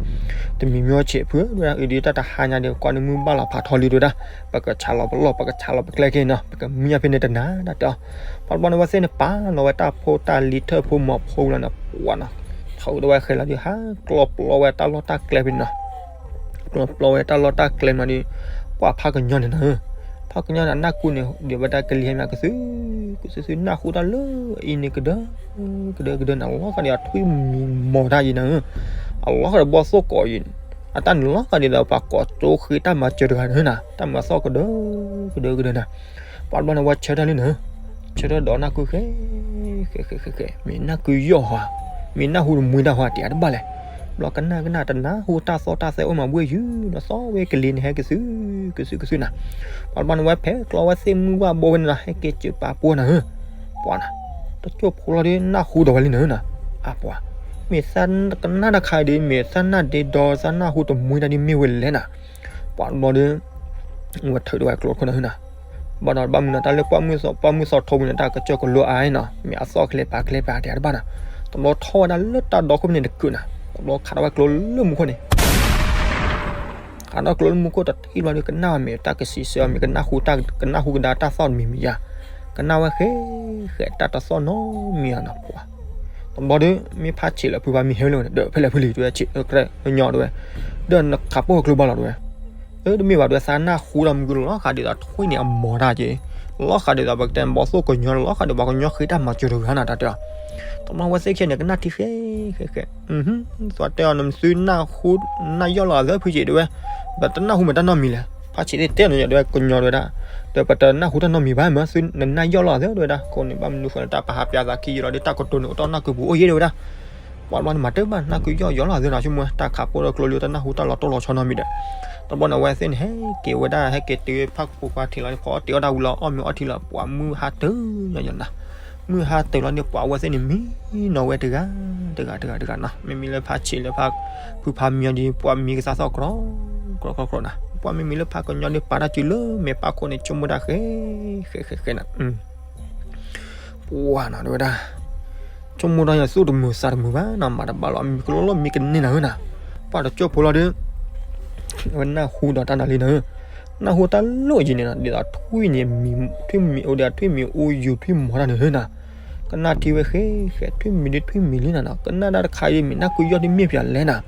တမံၤမံၤဆံးဖု တဲဝဲဒၣ် အံၤဒုးတၢ်တဟါညါဒီး ကွၢ်န့ၣ်မုၢ်ဘၣ်လီၤဖးထီလံတဲဝဲဒၣ် ပကဆးလီၤပလီၢ် ပကဆးလီၤပကျဲက့ၤနီၤ ပကမံအဖဲန့ၣ်တနၤ တၢ်တဲအီၤ ပှၤတဘျီန့ၣ် အဝဲသ့ၣ်န့ၣ် ပာ်လီၤဝဲတၢ်ဖိတၢ်လံၤထၢၣ်ဖိမီၤဖိလီၤန့ၣ် ပှၤနီၤ ထီၣ်ဝဲတဝဲဃဲလီၤဒီး ဟးကျီပျီဝဲတၢ်လီၢ်တၢ်ကျဲဖဲန့ၣ်နီၤ. ကျီပျီဝဲတၢ်လီၢ်တၢ်ကျဲမးဒီး ပှၤဖးကညီန့ၣ်နီၤ, ဖးကညီန့ၣ် အနၢ်ကူန့ၣ် ဒုးဝဲတၢ်ကလံၤဟဲမးကသု ကသုသု နၢ်ဟူတၢ်လၢအံၤန့ၣ်ကဒၢ ကဒၢကဒၢနီၤ, လီၤဃာ်ဒီးအထွံၣ်မံၤမီၤတၢ်ယံၤနီၤ, အလီၤဃာ်ဒီးဘီၣ်သိၣ်ကိးယံၤ, အတၢ်န့ၣ်လီၤဃာ်ဒ်သိး ပှၤကိးကၠိဃ့တၢ်မၤစၢၤတဂၤန့ၣ်နီၤ, တၢ်မၤသီၣ်ကဒၢ ကဒၢကဒၢနီၤ. ပှၤတဘျီန့ၣ် ဝဲဆၢထၢၣ်လံနီၤ, ဆၢထၢၣ်ဒီးနၢ်ကူဃဲ ဃဲ ဃဲ ဃဲ ဃဲ, မ့ၢ်နၢ်ကူယီၢ်ဟါ, မ့ၢ်နၢ်ဟူတမှံတၢ်ဟါ တဲအါတဘၣ်လဲၣ်. ဘျီကနၣ်ကနၣ်တနၢ်ဟူတၢ်သီၣ်တၢ်သဲအိၣ်မးဘှ့ၣ်ယုာ်နီၤ, သီၣ်ဝဲကလံၤန့ၣ် ဟဲကသု ကသုကသုနီၤ. ပှၤတဘျီန့ၣ် ဝဲဖဲကျီဝဲသ့ၣ်မုၢ်ဝၣ်ဘိဖဲန့ၣ်နီၤ, ဟဲက့ၤစၢၤပာ်ပှိၢ်နီၤဧၢ, ပှၤနီၤ, တကၠိၢ်ဖိလီၤဒီး နၢ်ဟူဒီးဝဲလံနီၤဧၢနီၤ, အပှၤ, မ့ၢ်သးကနၣ်တခါအံၤဒီး မ့ၢ်သးနၢ်ဒ့ဒီ သးနၢ်ဟူတမှံတၢ်ဒ်မ့ၢ်ဝဲလဲၣ်နီၤ. ပှၤတဘျီဒီး ဝဲထုးဒီးဝဲကျိခိၣ်နီၤဧၢနီၤ. ဘၣ်ဒီးဘၣ်မနုၤနီၤ တၢ်လၢပှၢ်မုၢ်သီထီဘိန့ၣ် တၢ်ကစၢၢ်ကလိအါနီၤ, မ့ၢ်အသီၣ်ချ့ပာ်ချ့ပာ်တဲအါတဘၣ်နီၤ. တဘျီထီၣ်ဝဲဒၣ်လၢတၢ်ဒီခိၣ်ဖဲန့ၣ်တကုာ်နီၤ, တဘျီခးထီၣ်ဝဲကျိလၢမူခိၣ်န့ၣ် ခးထီၣ်ကျိလၢမူခိၣ်တထံၣ်ဘျီဒီး ကနၣ်ဝဲမ့ၢ်တၢ်ကစံးဆၢအီၤ မ့ၢ်ကနၢ်ဟူတၢ် ကနၢ်ဟူကဒါတၢ်သီၣ်တမံၤမံၤဧါ, ကနၣ်ဝဲဃဲ ဃဲတၢ်တသီၣ်နီတမံၤဧါနီၤ ပှၤ. တဘျီဒီး မ့ၢ်ဖးဆံးလၢဖုဖးမံဟဲလၢဝဲန့ၣ် ဒီးဖဲလဲၣ်ဖုလံ တဲဝဲ ဆံး ကညီတဲဝဲ, ဒီးနခးပိၢ်ကျိဘၣ်လီၤတဲဝဲ, အၢ တမ့ၢ်ဘၣ်တဲဝဲ သးနၢ်ဟူဒီးမုၢ်ကလီၤဃာ်ဒ်သိးထွံၣ်န့ၣ်အမီၤတၢ်က့ၤ, လီၤဃာ်ဒ်သိးပကတဲဘီၣ်သိၣ်ကညီ လီၤဃာ်ဒ်သိးပှၤကညီဃ့တၢ်မၤစၢၤတဂၤနီၤ တၢ်တဲအီၤ. တဘျီဝဲသ့ၣ်ခဲန့ၣ် ကနၣ်ထံဃဲ ဃဲ ဃဲ, သးတဲအီၤ နမ့ၢ်သုနၢ်ဟူ နၢ်ယီၣ်လီၤအသးဖုက့ၤတဲဝဲ, ပတနၢ်ဟူမ့ၢ်တၢ်နီတမံၤလဲၣ်, ဖးဆံးသ့ၣ်တဲနီၤ ယတဲဝဲကညီတဲဝဲဒၣ်, ဒီးပတနၢ်ဟူတၢ်နီတမံၤဘၣ်မ့ၢ် သုနနၢ်ယီၣ်လီၤအသးတဲဝဲဒၣ်, ကိးန့ၣ်ဘၣ်မနုၤဃိန့ၣ် တၢ်ပဟးပၠးသးခံယံာ်လီၤဒီး တၢ်ကတိၤန့ၣ် အိၣ်တ့ၢ်နၢ်ကုပူၤအိၣ်ယဲၢ်တဲဝဲဒၣ်. ပှၤတဘျီန့ၣ် မၤတၢ်ဘၣ် နၢ်ကုယီၣ်ယီၣ်လီၤအသးနီၤ ဆိကမိၣ် တၢ်ခးပိၢ်ဒီးကျိလံ တနၢ်ဟူတၢ်လီၤတိၢ်လီၤဆီနီတမံၤဒီး, တဘျီန့ၣ် အဝဲသ့ၣ်န့ၣ် ဟဲက့ၤဝဲဒၣ် ဟဲက့ၤတုၤဖးကဖိခွါထံးလီၤန့ၣ် ဖီအီၣ်တ့ၤအီၣ်တၢ်ဝံၤလီၤ အီၣ်မ့ၤအီထံလီၤ ပှၤမုၢ်ဟါတၢၤညီညီနီၤ, မုၢ်ဟါတၢၤလီၤန့ၣ် ပှၤအဝဲသ့ၣ်န့ၣ် မံနီၤဝဲတဂၤ တဂၤတဂၤတဂၤနီၤ, မ့မ့ၢ်လၢဖးဆံးလၢဖး ဖုဖးမံအီၤဒီး ပှၤမံကသးသီၣ်ကြီကြီကြီနီၤ, ပှၤမ့မ့ၢ်လၢဖးကညီဒီး ပာ်တၢ်စုလၢမဲာ်ဖးခိၣ်န့ၣ် ဆိကမိၣ်တၢ်ဃဲ ဃဲ ဃဲ ဃဲနီၤ ပှၤနီၤ တဲဝဲဒၣ်, ဆိကမိၣ်တၢ်ယသူၣ်တမုာ်သးတမုာ်ဘၣ်နီၤ, မၤတဘၣ်လီၤ မံကလီလီၤ မံကန့ၢ်နၤဧၢနီၤ, ပှၤတကၠိၢ်ဖိလီၤဒီး အဝဲနၢ်ဟူဒီးတၢ်နီၤလံနီၤဧၢ, နၢ်ဟူတၢ်လီၢ်ယံၤန့ၣ်နီၤ ဒ်သိးထွံၣ်န့ၣ် ထွံၣ်မံၤအိၣ်ဒီးထွံၣ်မံၤအိၣ်ယူၤထွံၣ်မီၤတၢ်န့ၣ်ဧၢနီၤ, ကနၣ်ထံဝဲဃဲ ဃဲ ထွံၣ်မံၤဒီးထွံၣ်မံၤလံနီၤနီၤ, ကနၣ်တၢ်တခါအံၤမ့ၢ်နၢ်ကုယီၣ်ဒ်မ့ၢ်ပှၤလဲၣ်နီၤ,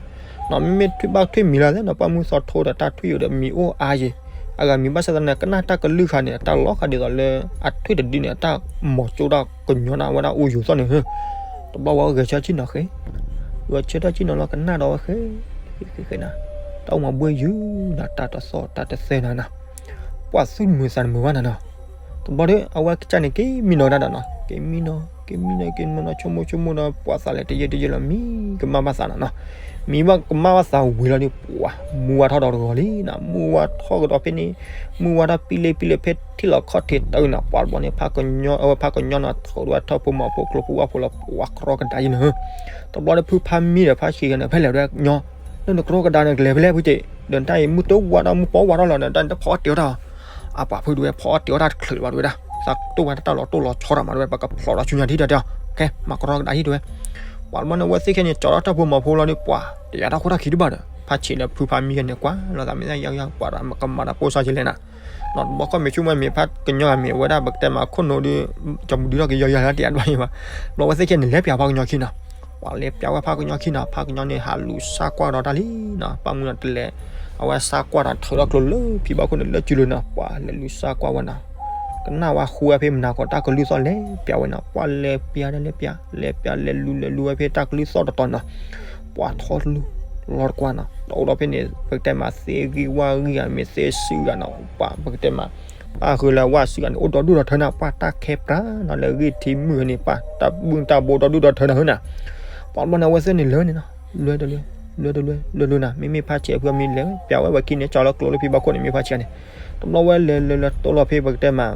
နီၤ မ့မ့ၢ်ထွံၣ်ဘၣ်ထွံၣ်မံၤလီၤသ့နီၤ, ပှၢ်မုၢ်သီထိဒီးတၢ်ထွံၣ်အိၣ်ဒီးမံၤအိၣ်အါယံၤ, အဂၤမံၤဘၣ်ဆၣ်သနာ်က့ ကနၣ်တၢ်ကလုၢ်ခါန့ၣ် တၢ်လီၤဃာ်ဒ်သိးလၢ အထွံၣ်တဒုန့ၣ် အတၢ်မီၤကၠိတၢ်ကညီန့ၣ် အဝဲဒၣ်အိၣ်ယူၤသီၣ်န့ၣ်ဧၢ, တဘျီဝဲဂဲၤဆၢထၢၣ်ဆ့ၣ်နီၤဃဲ, ဂဲၤဆၢထၢၣ်ဆ့ၣ်နီၤလီၤ ကနၣ်ဒီးဝဲဃဲ ဃဲ ဃဲ ဃဲနီၤ, တၢ်အိၣ်မးဘှ့ၣ်ယုာ်နီၤ တၢ်တသီၣ်တၢ်တသဲနီၤနီၤ, ပှၤသူၣ်တမုာ်သးတမုာ်ဘၣ်နီၤနီၤ, တဘျီဒီး အဝဲကစၢ်န့ၣ် က့ၤမံနီၤဒၣ်ဒီးနီၤ, က့ၤမံနီၤ က့ၤမံနီၤ က့ၤမံနီၤ ဆိကမိၣ်ဆိကမိၣ်ဒီး ပှၤသးလဲၤတယဲၢ်တယဲၢ်လီၤ မံကမၣ်ဘၣ်သးနီၤနီၤ, မံဘၣ်ကမၣ်ဘၣ်သးဝံၤလီၤဒီး ပှၤမူဝါထီၣ်ဒီးတဂီၤလံနီၤ, မူဝါထီၣ်ကဒီးဖဲန့ၣ်, မူဝါထီၣ်ပံလ့ပံလ့ဖဲထံၣ်လီၤခီၣ်ထံးတၢ်နီၤ, ပှၤတဘျီန့ၣ် ဖးကညီ အဝဲဖးကညီနီၤ ထုးဒီးဝဲထၢၣ်ဖိမီၤဖိကျိဖိဝၣ်ဖိလီၤ ပှၤကြီကဒါယံၤနီၤဧၢ, တဘျီဒီးဖုဖးမံဒီးဖးဆံးဂၤန့ၣ် ဖဲလဲၣ်ဒွဲၣ်ညီ, လၢနကြီကဒါန့ၣ် ကလဲၤဖဲလဲၣ်ဖုက့ၤ, ဒီးတၢ်အံၤ မုၢ်တဝါဒီးမုၢ်ပီဝါထီၣ်လီၤန့ၣ် တၢ်တဖီအီၣ်တ့ၤအီၣ်တၢ် အပှၤဖုဒွဲၣ် ဖီအီၣ်တ့ၤအီၣ်တၢ်တချုးဘၣ်ဒွဲၣ်ဒၣ်, သးတိၢ်ဝဲတၢ်လီၤတိၢ်လီၤဆီတၢ်မးဒွဲၣ် ပကဖျိးဒီးဆူညါထံၣ်တၢ်တဲအီၤ, ကဲ မၤကြီကဒါဟံၣ်ဒွဲၣ်, ပှၤတဘျီန့ၣ် အဝဲသ့ၣ်ခဲန့ၣ် ကၠီထီၣ်ထၢၣ်ဖိမီၤဖိလီၤဒီး ပှၤတယာ်တၢ်ခိၣ်တၢ်ခံတဘၣ်ဒီး ဖးဆံးလၢဖုဖးမံခဲန့ၣ် ကွၢ်လီၤသးမ့ၢ်သးယါယါ ပှၤတၢ်ကမၤတၢ်ပိၢ်စၢ်ကလဲၣ်နီၤ, နီၤတဘျီခီၣ်မ့ၢ်ဆူၣ်မးမ့ၢ်ဖးကညီဂၤမ့ၢ်ဝဲဒၣ် ပကတဲမးခိၣ်နူာ်ဒီး ကၠီမုၢ်ဒုးထီၣ်က့ၤယီၤယီၤလၢတယာ်တဘၣ်ယံၤဘၣ်, တဘျီဝဲသ့ၣ်ခဲန့ၣ် လဲၤပျးဖးကညီခံနီၤ, ပှၤလဲၤပျးဝဲဖးကညီခံနီၤ, ဖးကညီန့ၣ် ဟးလူၤစၢ်ကွၢ်ဒီးတၢ်လံနီၤ, ပှၢ်မုၢ်နီၤတလဲၤ, အဝဲစၢ်ကွၢ်ဒီးထုးထီၣ်ကျိလၢဖံဘၣ်ခိၣ်န့ၣ်လၢစုလိၤနီၤ, ပှၤလဲၤလူၤစၢ်ကွၢ်ဝဲနီၤ ကနၣ်ဝဲဃူဝဲဖဲမနၤဃီတၢ်ကလုၢ်သီၣ်လဲၤပျးဝဲနီၤ, ပှၤလဲၤပျးဒီးလဲၤပျး လဲၤပျးလဲၤလူၤလဲၤလူၤဝဲဖဲတၢ်ကလုၢ်သီၣ်တတီၤနီၤ, ပှၤထီၣ်လူၤလီၤတကွၢ်နီၤ, တအိၣ်ဒီးဖဲန့ၣ် ပကတဲမးသ့ဂံၢ်ဝၣ်ဂံၢ်ဂၤမ့ၢ်သ့စုဂၤနီၤ, ပှၤပကတဲမး ပၢ်ဃုလၢဝၣ်စုဂၤန့ၣ် အိၣ်ဒီဒူၣ်ဒီထၢနီၤ, ပှၤတၢ်ခဲပြးနီၤ လၢဂံၢ်ထံမုၢ်န့ၣ် ပှၤတၢ်ဘုၣ်တၢ်ဘိဒီဒူၣ်ဒီထၢနီၤဟၢနီၤ, ပှၤတဘျီန့ၣ် အဝဲသ့ၣ်န့ၣ်လၢန့ၣ်နီၤ, လၢတလၢ လၢတလၢ လၢတလၢနီၤ, မ့မ့ၢ်ဖးဆံးအဖုအမံလဲၤဝဲ ပျးဝဲဝဲခံန့ၣ် ကၠီလၢကျိလၢဖံဘၣ်ခိၣ်န့ၣ် မ့ၢ်ဖးဆံးန့ၣ်, တဘျီဝဲလဲၤလဲၤလဲၤတိၢ်လီၤဖဲပကတဲမး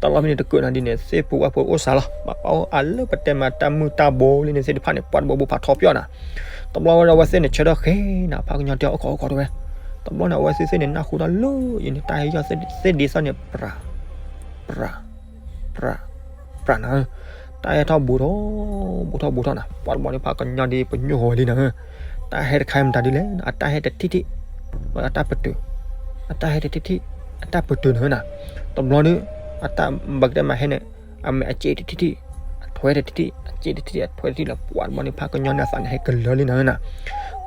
တၢ်လီၢ်ဖဲန့ၣ်တကုာ်နီၤဒ်န့ၣ် သ့ၣ်ဖိဝၣ်ဖိအိၣ်စှၤလီၤ, ဘၣ်ပာ်အိၣ်အါလၢပတဲမးတၢ်မုၢ်တၢ်ဘိလံန့ၣ်သ့ၣ်တဖၣ်န့ၣ် ပှၤတဘိဘိဖးထီပၠီၣ်နီၤ, တဘျီဝဲဒီးအဝဲသ့ၣ်န့ၣ် ဆၢထၢၣ်ဃဲနီၤ ဖးကညီတဲအီၤအိၣ်ခိးအိၣ်ခိးတဲဝဲ, တဘျီန့ၣ် အဝဲသ့ၣ်သ့ၣ်န့ၣ် နၢ်ဟူတၢ်လၢအံၤန့ၣ် တၢ်ဟဲယီၢ်သ့ၣ်ဒ့သီၣ်န့ၣ် ပြး ပြး ပြး ပြးနီၤ, တၢ်ဟဲထီၣ်ဘူးထီၣ် ဘူးထီၣ်ဘူးထီၣ်နီၤ, ပှၤတဘျီန့ၣ် ဖးကညီဒ်ပညိၣ်ဃီဝဲလံနီၤ, တၢ်ဟဲတခါမတၤဒ်လဲၣ် အတၢ်ဟဲတထံၣ်ထံၣ်, အတၢ်ပတုာ်, အတၢ်ဟဲတထံၣ်ထံၣ် အတၢ်ပတုာ်နီၤနီၤ, တဘျီဒီး အတၢ်ဘၣ်ကတဲမးဟဲန့ၣ် အမ့ၢ်အစ့တထံၣ်ထံၣ် အ အထွဲတထံၣ် အစ့တထံၣ် အထွဲတထံၣ်လၢပှၤတဘျီဒီး ဖးကညီန့ၣ်အသးန့ၣ်ဟဲကလၢာ်လံနီၤနီၤ.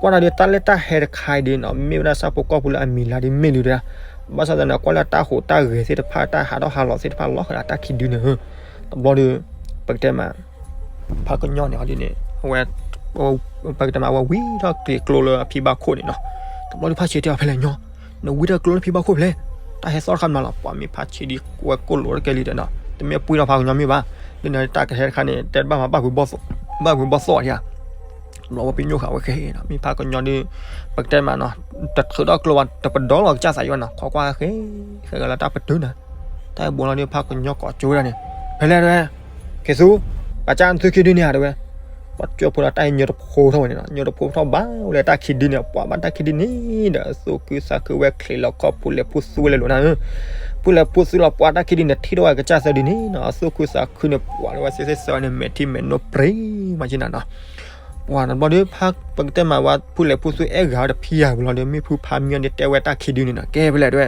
ကွၢ်ဒီးတၢ်လၢတၢ်ဟဲတခါအံၤဒီးနီၤ မ့ၢ်ဝဲဒၣ်ဆၣ်ဖိကီၢ်ဖိလၢအမံၤလါဒ်မ့ၢ်လံတဒၣ်. ဘၣ်ဆၣ်သနာ်က့ ကွၢ်လၢတၢ်ဟူးတၢ်ဂဲၤသ့ၣ်တဖၣ် တၢ်ဟးထီၣ်ဟးလီၤသ့ၣ်တဖၣ်လီၤဃာ်ဒီးတၢ်ခံဒုန့ၣ်ဧၢ, တဘျီဒီး ပကတဲမး ဖးကညီန့ၣ်ဟီဒ်န့ၣ် အဝဲ ပကတဲမး အဝဲဝံထီၣ်ကျဲၤကျိလၢအဖံဘၣ်ခိၣ်န့ၣ်နီၤ. တဘျီဒီးဖးဆံးတဲအီၤဖဲလဲၣ်ညီ, နဝံထီၣ်ကျိလၢဖံဘၣ်ခိၣ်ဖဲလဲၣ်, တၢ်ဟဲသီၣ်တခါမးလီၤ. ပှၤမ့ၢ်ဖးဆံးဒ်ဝဲကိၣ်လိာ်တကဲလံဒီးနီၤ တမ့ၢ်ပှံၢ်ထီၣ်ဖးကညီမ့ၢ်ဘၣ်, လၢန့ၣ်တၢ်ကဟဲတခါန့ၣ် တဲတဘၣ်မး ဘၣ်ဘှံးဘီၣ်သီၣ်ဧါ. တဘျီဝဲပညိၣ်ဃာ်ဝဲဃဲနီၤ မ့ၢ်ဖးကညီဒီး ပကတဲမးနီၤ တထုးထီၣ်ကျိဘၣ် တပဒီလီၤကစၢ်သးယံၤဘၣ်နီၤ ခီကွၢ်ဃဲ ဃဲဂၤလၢတၢ်ပတုာ်နီၤ. တၢ်ဟဲဘူးလီၤဒီးဖးကညီကိးကၠိဝဲဒၣ်န့ၣ် ဖဲလဲၣ်တဲဝဲ, က့ၤသူ, ပာ်ကၢ်နသုခံဒုန့ၣ်ဧါတဲဝဲ. ပှၤကၠိဖိဒီးတၢ်ဟဲညၢတဖိထီၣ်ဝဲန့ၣ်နီၤ ညၢတဖိထီၣ်ဘၣ်ဝဲလၢတၢ်ခံဒုန့ၣ် ပှၤဘၣ်တၢ်ခံဒုန့ၣ်ဒီး သူၣ်ခုသးခုဝဲချံးလီၤခီၣ်ဖူးလဲၤဖူးသူဝဲလဲၤလိာ်နၤဧၢ. ဖူးလဲၤဖူးသူလီၤ ပှၤတၢ်ခံဒုန့ၣ် ထံၣ်ထီၣ်ဝဲကစၢ်သၢဒုန့ၣ်နီၤ အသူၣ်ခုသးခုန့ၣ် ပှၤလၢဝဲစ့စ့စၢန့ၣ် မဲာ်ထံမဲာ်နိပြ့မၤက့နၤနီၤ. ပှၤတဘျီဒီး ပကတဲမးဝဲ ဖူးလဲၤဖူးသူအဲၣ်ဂၤဒီးဖံယၤဝံၤလီၤဒီး မ့ၢ်ဖုဖးမံအီၤဒီးတဲဝဲတၢ်ခံဒုန့ၣ်နီၤ ကဲဖဲလဲၣ်တဲဝဲ,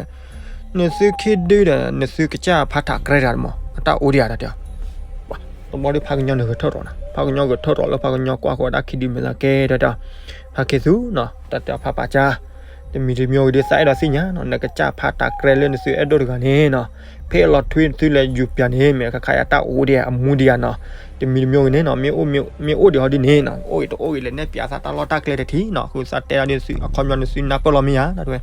နသုခံဒုဒီး နသုကစၢ်ဖးထးကြဲတဂၤတမး အတၢ်အိၣ်ဒံးဧါတၢ်တဲအီၤ. တဘျီဒီးဖးကညီန့ၣ်ဂဲၤထၢၣ်ရီၤနီၤ ဖးကညီဂဲၤထၢၣ်ရီၤလၢဖးကညီကွၢ်ဃီတၢ်ခံဒုမ့ၢ်လၢကဲတဲတဲအီၤ, ဖးခ့သူနီၤ တၢ်တဲအီၤဖးပာ်ကၢ် တမံၤတမံၤဂ့ၤဒီး သးအဲၣ်ဒိးသ့ၣ်ညါနီၤ နကစၢ်ဖးထးကြဲလၢနသုအဲၣ်ဒိးတဂၤန့ၣ်နီၤ ဖဲအလီၤထွံသုလဲၤယူၤပၠးန့ၣ် မ့ၢ်ခါခါအံၤတၢ်အိၣ်ဒံးဧါ အမူဒံးဧါနီၤ. တမံၤတမံၤဂ့ၤန့ၣ်နီၤ မ့ၢ်အိၣ်ဒံးဟီဒ်န့ၣ်နီၤ အိၣ်ဂ့ၤတအိၣ်ဂ့ၤ လဲၤနဲၣ်ပၠးသးတၢ်လီၢ်တၢ်ကျဲတထံၣ်နီၤ ဃုသးတဲဒၣ်ဒ်သု အခီပညီနသုနၢ်ပၢၢ်လီၤမ့ၢ်ဧါ တဲဝဲ.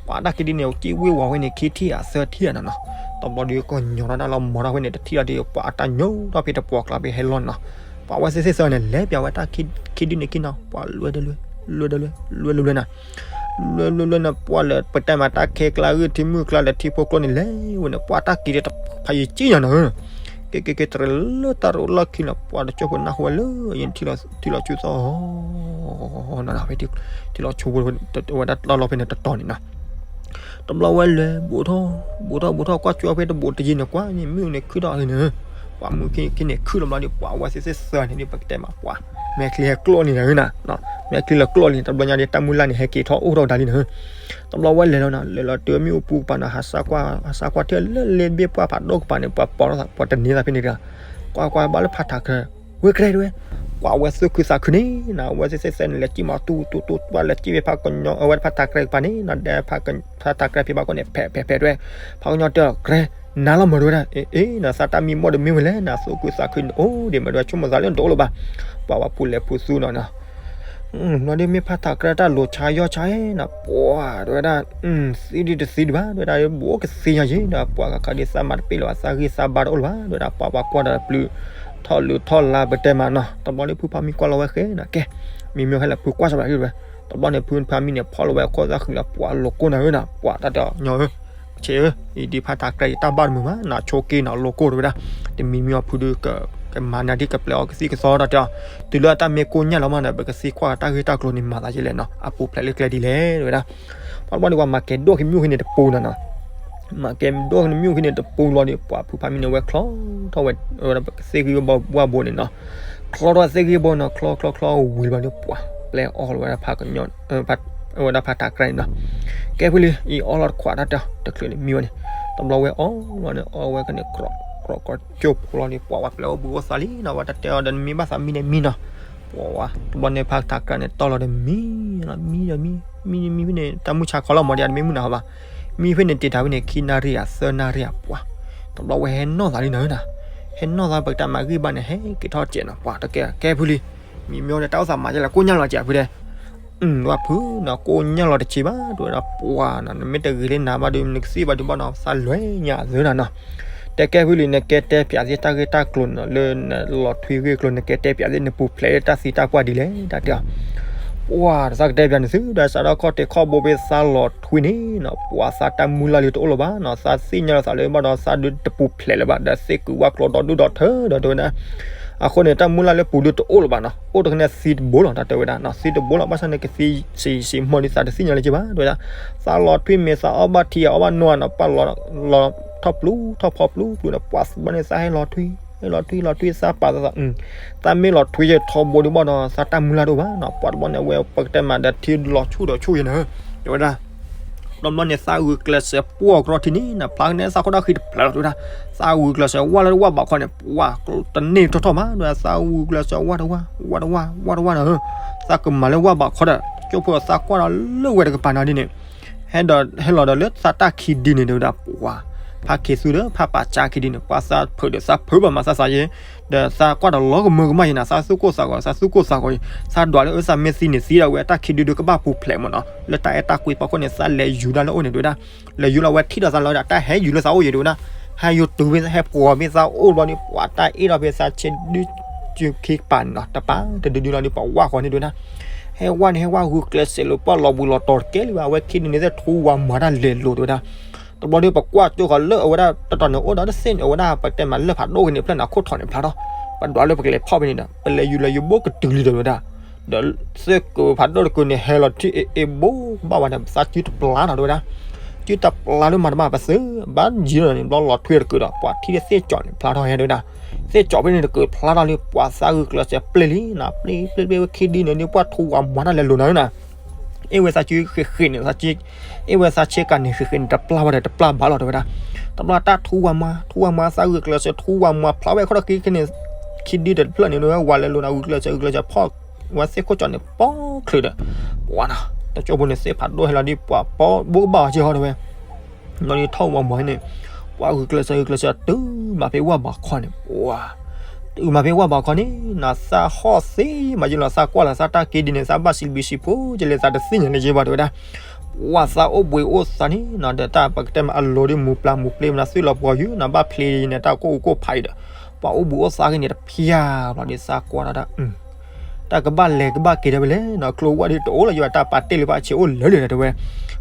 ပှၤတၢ်ခံဒုန့ၣ် ကံၣ်ဝ့ၢ်ဝီၤဝဲန့ၣ် ခံထံၣ်ဧါသၢထံၣ်ဧါနီၤနီၤ. တဘျီဒီးကညီၤထီၣ်တၢ်လီၤမၤထီၣ်ဝဲန့ၣ် တထံၣ်လီၤဒီး ပှၤအတၢ်ညိၣ်ထီၣ်ဖဲတပှီၤကျါဖဲဟဲလီၤနီၤ. ပှၤဝဲစ့စ့စၢန့ၣ် လဲၤပၠးဝဲတၢ်ခံဒုန့ၣ်ခံနီၤ ပှၤလွဲတလွဲ လွဲတလွဲ လွဲတလွဲနီၤ လွဲလွဲလွဲန့ၣ် ပှၤလၢပတဲမးတၢ်ခဲကျါဂ့ၢ်ထံမုၢ်ကျါလၢထံဖိကျိန့ၣ် လဲၤဝဲန့ၣ် ပှၤတၢ်က့ၤဒီးဖးယံာ်ကံၣ်ညါနီၤ. က့ၤက့ၤက့ၤ တရံးလၢတၢ်ရိးလီၢ်ခံနီၤ ပှၤတကၠိဖိနၢ်ဟူဝဲလၢ ယထံၣ်လီၤဆူၣ်သီ နီၤဖဲ ထံလီၤဆူၣ်ဝဲဒၣ်တၢ်လီၢ်ဖဲန့ၣ်တတီၤန့ၣ်နီၤ. တဘျီဝဲလဲၤ ဘူးထီၣ် ဘူးထီၣ် ဘူးထီၣ် ကွၢ်ကၠိဖဲတဘူးတယံၤန့ၣ် ကွၢ်န့ၣ် မုၢ်န့ၣ်ခုၣ်ထီၣ်န့ၣ် ပှၤမုၢ်ခံန့ၣ်ခုၣ်လီၤဘျီဒီး ပှၤဝဲစ့စ့စၢန့ၣ်ဒီး ပကတဲမး ပှၤ မဲာ်ချံဟဲကျိန့ၣ်နီၤ မဲာ်ချံလီၤကျိလံ တဘျီညါဒီး တၢ်မုၢ်လၢ်န့ၣ် ဟဲက့ၤထီၣ်အိၣ်ထီၣ်ဒၣ်လံနီၤ. တဘျီဝဲလဲၤလီၤနီၤ လဲၤလီၤတုၤမ့ၣ်အူပူၤကပၤနီၤ ဟးစါကွၢ် ဟးစါကွၢ်ထံၣ်လၢလ့ဘ့ၣ်ပှၢ်ဖးဒိၣ်ကပၤန့ၣ် ပှၤပိာ်ထီၣ်သး ပှၤတန့ၢ်သးဖဲန့ၣ်တဂၤ ကွၢ်ကွၢ်ဘၣ်လၢဖးထးကြဲ ဝဲကြဲတဲဝဲ ပှၤဝဲသူၣ်ခုသးခုန့ၣ်နီၤ အဝဲစ့စ့စၢန့ၣ် လဲၤကံၣ်မၤတူတူတူ ပှၤလဲၤကံၣ်ဖဲဖးကညီ အဝဲဖးထးကြဲကပၤန့ၣ်နီၤ ဒဲဖးထးကြဲဖံဘၣ်ခိၣ်န့ၣ် ဖဲးဖဲးဖဲးတဲဝဲ ဖးကညီတဲအီၤ ကြဲ နၤလီၤမၢ်တဲဝဲဒၣ် အ့ အ့ နသးတၢ်မံမီၢ်ဒီးမ့ၢ်ဝဲလဲၣ် နသူၣ်ခုသးခုန့ၣ် အိၣ်ဒံးမးတဲဝဲ ဆိကမိၣ်သးလၢနတအိၣ်လၢၤဘၣ် ပှၤဝဲဖူးလဲၤဖူးသူနီၤနီၤ ဘျီဒီးမ့ၢ်ဖးထးကြဲတၢ်လိၤဆါယီၢ်ဆါနီၤ ပှၤတဲဝဲဒၣ် သံဒုတသံဒံးဘၣ် တဲဝဲဒၣ် ဘူးကသ့ညါယ့ၤနီၤ ပှၤခါခါဒုးသးမၤတပ့ၢ်လၢၤဘၣ် သးဂံၢ်သးဘါတအိၣ်လၢၤဘၣ် တဲဝဲဒၣ် ပှၤပှၤကွၢ်ဒီးပျုၤ ထီၣ်လုၢ်ထီၣ်လါပတဲမးနီၤ တဘျီဒီးဖုဖးမံကွၢ်လီၤဝဲဃဲနီၤ ကဲ မံမံဟဲလၢဖုကွၢ်စၢၤဘၣ်ဒ်ဝဲ တဘျီန့ၣ် ဖုဖးမံန့ၣ် ဖီၣ်လီၤဝဲခိၣ်သၣ်ဃံလီၤ ပှၤလိၤကိၢ်နၤဧၢနီၤ ပှၤတၢ်တဲအီၤ ညီဧၢ ဆံးဧၢ အံၤဒ်ဖးထးကြဲယတၢ်ဘၣ်တမုာ်ဘၣ် နဆိက့ၤနီၤ လိၤကိၢ်တဲဝဲဒၣ် တမံၤမံအီၤဖုဒုး ကမၤနၤဒ်ကပျဲအီၤကသံၣ်ကသီတၢ်တဲအီၤ တုၤလၢအတၢ်မ့ၢ်ကိၢ်ညၣ်လီၤမးဒီး ပကသံကွၢ်တၢ်ဂ့ၢ်တၢ်ကျိၤန့ၣ် မၤသးယဲလဲၣ်နီၤ အပူၤဖျဲးလၢကျဲဒ်လဲၣ်တဲဝဲဒၣ် ပှၤတဘျီန့ၣ် ပှၤမၤကဲၤဒိၣ်က့ၤမ့ၣ်အူဟံးန့ၣ်တပူၤနီၤနီၤ မၤကဲၤဒိၣ်က့ၤမ့ၣ်အူဟံးန့ၣ်တပူၤလီၤဒီး ပှၤဖုဖးမံန့ၣ် ဝဲချီထီၣ်ဝဲ ဝဲဒၣ်သ့ၣ်ဂံၢ်ဘီဘိန့ၣ်နီၤ ချီထီၣ်သ့ၣ်ဂံၢ်ဘိနီၤ ချီချီချီဝံၤလီၤဒီး ပှၤပျဲအီၣ်လီၤဝဲဒၣ်ဖးကညီ ဝဲဒၣ်ဖးထးကြဲန့ၣ်နီၤ ကဲဖုလံ အံၤအီၣ်လီၤတခွးတၢ်တဲအီၤ တချုးန့ၣ်မံဝဲန့ၣ် တဘျီဝဲအီၣ်လီၤန့ၣ် အီၣ်ဝဲကန့ၣ် ကြိးကြိးကီၢ်ကၠိဖိလီၤဒီး ပှၤဝဲပျဲအိၣ်ဘှံးအိၣ်သါလံနီၤ ဝဲတၢ်တဲအီၤဒီး နမံဘၣ်သးမံန့ၣ်မံနီၤ ပှၤဝဲ တဘျီန့ၣ်ဖးထးကြဲန့ၣ် တီၢ်လီၤဒီးမံနီၤ မံဒီးမံ မံမံဖဲန့ၣ် တၢ်မုၢ်ဆါခီလီၤမးဒီး တမ့ၢ်မုၢ်နၤဟီဘၣ် မံဖဲန့ၣ်တ့ၢ်တၢ်ဖဲန့ၣ် ခံနၣ်ရံၣ်ဧါ သၢနၣ်ရံၣ်ဧါ ပှၤ တဘျီဝဲဟဲနီၣ်သးလံနီၤနီၤ ဟဲနီၣ်သး ပကတဲမးဂံၢ်ဘါန့ၣ် ဟဲက့ၤထီၣ်စဲးနီၤ ပှၤတကဲကဲဖုလံ မံမံအီၤဒီး တၢ်အိၣ်သးမၤယဲလဲၣ် ကိၢ်ညၣ်လီၤစဲးဖုဒဲး ဝဲဖုနီၤ ကိၢ်ညၣ်လီၤတဆံးဘၣ် တဲဝဲဒၣ် ပှၤနီၤ နမ့ၢ်တဂ့ၤလၢနၤဘၣ်ဒီး နကသံၣ်ဘၣ်ဒုးဘၣ်နီၤ သးလွဲညါအသၢနီၤနီၤ တဲကဲဖုလံ နကဲတဲပၠးသ့ၣ်တၢ်ဂ့ၢ်တၢ်ကျိၤနီၤ လၢနလီၤထွံဂ့ၢ်ကျိၤ နကဲတဲပၠးသ့ၣ် နပူၤဖျဲးလၢတၢ်သံတၢ်ပှၢ်ဒ်လဲၣ် တၢ်တဲအီၤ ပှၤ တသးကတဲပၠးနသု ဒီးစးထီၣ်ခီၣ်ထံးခီၣ်ဘိဖဲသးလီၤထွံန့ၣ်နီၤ ပှၤသးတၢ်မုၢ်လၢ်လံတအိၣ်လၢၤဘၣ်နီၤ သးသ့ၣ်ညါလီၤသးလၢဘၣ်ဒီး သးဒုးတပူၤဖျဲးလၢၤဘၣ် ဒီးသ့ၣ်ကုာ်ဝၣ်ကျိဒီဒူၣ်ဒီထၢဒီးတဲဝဲဒၣ် အဃိန့ၣ် တၢ်မုၢ်လၢ်လၢပူၤဒုးတအိၣ်လၢၤဘၣ်နီၤ အိၣ်တခါန့ၣ်သံတဘိလီၤ တၢ်တဲဝဲဒၣ်နီၤ သံတဘိလီၤ ဘၣ်ဆၣ်န့ၣ် ကသံစံးစံးမီၢ်ဒ်သးတသ့ၣ်ညါလၢၤဘၣ် တဲဝဲဒၣ် သးလီၤထွံမ့ၢ်သးအီၣ်ဘၣ်ထံအီၣ်ဘၣ်နိနီၤ ပှၤလီၤထီၣ်ပျူထီၣ်ဖီပျူပျူန့ၣ် ပှၤဘၣ်န့ၣ်သးဟဲလီၤထွံ ဟဲလီၤထွံလီၤထွံသးပာ်သး သးမ့ၢ်လီၤထွံယဲထီဘိဒုးဘၣ်ဒီး သးတၢ်မုၢ်လၢ်တအိၣ်ဘၣ်နီၤ ပှၤတဘျီန့ၣ် အဝဲပကတဲမးဒီးထံလီၤဆူၣ်ဒီးဆူၣ်ယဲန့ၣ် တဲဝဲဒၣ် တဘျီန့ၣ် သးဂုာ်ကျဲးစၢးပှီၢ်ကရီထံန့ၣ် နဖျါကနဲသးခီဒီးဃံတဖျၢၣ်လီၤ တဲဝဲဒၣ်. သးဂုာ်ကျဲးစၢးဝၢ်လၢဝၢ်ဘးခီန့ၣ် ပှၤတန့ၢ်ထီၣ်ထီၣ်မး တဲဝဲဒၣ်. သးဂုာ်ကျဲးစၢးဝၢ်တဝၢ် ဝၢ်တဝၢ် ဝၢ်တဝၢ်နၤဧၢ, သးကမၤလၢဝၢ်ဘးခီဒီး ကၠိဖိသးကွၢ်ဒီးလၢဝဲတကပၤနၤဒ်န့ၣ် ဟဲဒီးဟဲလီၤဒီးလၢသးတၢ်ခံဒုန့ၣ် တဲဝဲဒၣ်. ပှၤဖါခ့သူဒီးဖါပာ်ကၠါခံဒုန့ၣ် ပှၤသးဖုးဒီးသးဖုးဘၣ်မးသးသးယဲ, ဒီးသးကွၢ်ဒီးလီၤကမၢကမၣ်ယဲနၤ, သးသူၣ်ကိၢ်သးဂီၤ သးသူၣ်ကိၢ်သးဂီၤ, သးဒွးလၢအၢသးမ့ၢ်သံန့ၣ်သံဒီးဝဲတၢ်ခံဒုဒုကဘၣ်ပူၤဖျဲးမးနီၤ, လၢတၢ်အဲၣ်တၢ်ကွံဖီခိၣ်န့ၣ် သးလဲၤယူၤဒၣ်လၢအအိၣ်န့ၣ် တဲဝဲဒၣ်. လဲၤယူၤလီၤဝဲထံၣ်ဒီးသးလီၤဒီး တၢ်ဟဲယူၤလၢသးအိၣ်ယဲ တဲဝဲဒၣ်. ဟဲယူၤတုၤဝဲဟဲပှီၤမ့ၢ်သးအိၣ်ဘျီဒီး ပှၤတၢ်အ့ၣ်ထီၣ်ဖဲသးဆ့ဒုစုခံကပၤန့ၣ်နီၤ, တပၤတဒုဒုလီၤဒီး ပှၤဝၢ်ဃီန့ၣ် တဲဝဲဒၣ်. ဟဲဝၢ်န့ၣ် ဟဲဝၢ်ဂုာ်ကျဲးစၢးလိာ်ပှၢ်လီၤဘှံးလီၤတီၤတကဲလၢၤဘၣ်, အဝဲခံဒုန့ၣ်သ့ၣ်ထူဝါမၤတၢ်လဲၤလိၤ တဲဝဲဒၣ်. တဘျီဒီး ပကွၢ်ကၠိဃီၤလၢအဝဲဒၣ်တတီၤန့ၣ် အိၣ်ဒီးတသ့ၣ်န့ၣ် အဝဲဒၣ်ပတဲမးလၢဖးဒိၣ်က့ၤန့ၣ် ဖျၢၣ်န့ၣ် အခိၣ်ထီၣ်န့ၣ်ဖျါထီၣ်, ပဒွးလၢပကလဲၤဖီၣ်ဖဲန့ၣ်ဒီး ပလဲၤယူၤလဲၤယူၤဘိကတုၤလံဒီး တဲဝဲဒၣ်. ဒီးသ့ၣ်ကဖးဒိၣ်တကုာ်န့ၣ် ဟဲလီၤထံၣ်အ့ၣ်အ့ၣ်ဘိဘၣ်ဝဲဒီး သးစုတပျါနီၤ တဲဝဲဒၣ်. စုတပျါလၢမၤတဘၣ်ပသ့ဘၣ်ယံၤလီၤန့ၣ် ဘျီလီၤထွံတကုာ်ဒီး ပှၤထံၣ်သ့ၣ်ကၠီၣ်န့ၣ်ဖျါထီၣ်ဟဲ တဲဝဲဒၣ်. သ့ၣ်ကၠီၣ်ဖဲန့ၣ်တကုာ်ဖျါထီၣ်လံ ပှၤသးဂုာ်ကျဲးစၢးပျဲလံနီၤ, ပျဲပျဲပျဲဝဲခံဒုန့ၣ် ဒုးပှၢ်ထူဝါမၤတၢ်လဲၤလိၤနၤဧၢနၤ. အ့ၣ်ဝဲသးစုဃ့းဃ့းန့ၣ် သးစု အ့ၣ်ဝဲသးဆ့ကၤန့ၣ် ဃ့းဃ့းန့ၣ် တပျါဘၣ်ဒီးတပျါဘၣ်လီၤ တဲဝဲဒၣ်. တဘျီတၢ်ထူဝါမၤ ထူဝါမၤ သးဂုာ်ကျဲးစၢးထူဝါမၤဖျါဝဲခီဒီးခံန့ၣ် ခံဒုဒီးတဖျၢၣ်န့ၣ် ဝဲဝၤလဲၤလိၤနၤ ဂုာ်ကျဲးစၢး ဂုာ်ကျဲးစၢးဖီၣ်ဝဲသ့ၣ်ခိၣ်ကၠီၣ်န့ၣ် ပီချုးဒီး ပှၤနီၤ တကၠိဖိန့ၣ် သ့ၣ်ဖးဒိၣ်ဟဲလီၤဒ် ပှၤပီဘိကဘၣ်အီၤက့ၤဟီ တဲဝဲ လီၤဒ်ထီၣ်ဝါမၤန့ၣ် ပှၤဂုာ်ကျဲးစၢး ဂုာ်ကျဲးစၢးတုၤမးဖဲဝၢ်ဘးခီန့ၣ် ပှၤ တုၤမးဖဲဝၢ်ဘးခီန့ၣ် နသးဟီၣ်သ့မးယ့လီၤ သးကွၢ်လီၤသးတၢ်ခံဒုန့ၣ် သးဘၣ်စံးဘျုးစံးဖှိၣ်က့ၤလၢသးတသ့ၣ်ညါလၢၤဘၣ် တဲဝဲဒၣ်. ပှၤသးအိၣ်ဘှံးအိၣ်သါန့ၣ်နီၤ ဒီးတၢ်ပကတဲမးအလိၤဒ်မူၤပျၢ်မူၤပျ့မနုၤ သုးလီၤပှီၤယုၢ်နီၤ ဘၣ်ဖျ့န့ၣ် တၢ်ကိၢ်အူကိၢ်ဖးအံၤဒီး ပှၤအိၣ်ဘှံးအိၣ်သါက့ၤန့ၣ်တဖျါဘျီဒီး သးကွၢ်ထီၣ်ဒၣ် တၢ်ကဘၣ်လဲၤကဘၣ်က့ၤဒၣ်ဝဲလဲၣ်နီၤ ကျိဝဲဒ်တအိၣ်လၢၤယဘၣ် တၢ်ပာ်တ့ၢ်လၢၤဘၣ်ဆ့းအိၣ်လၢာ်လၢာ်ဒီး တဲဝဲ.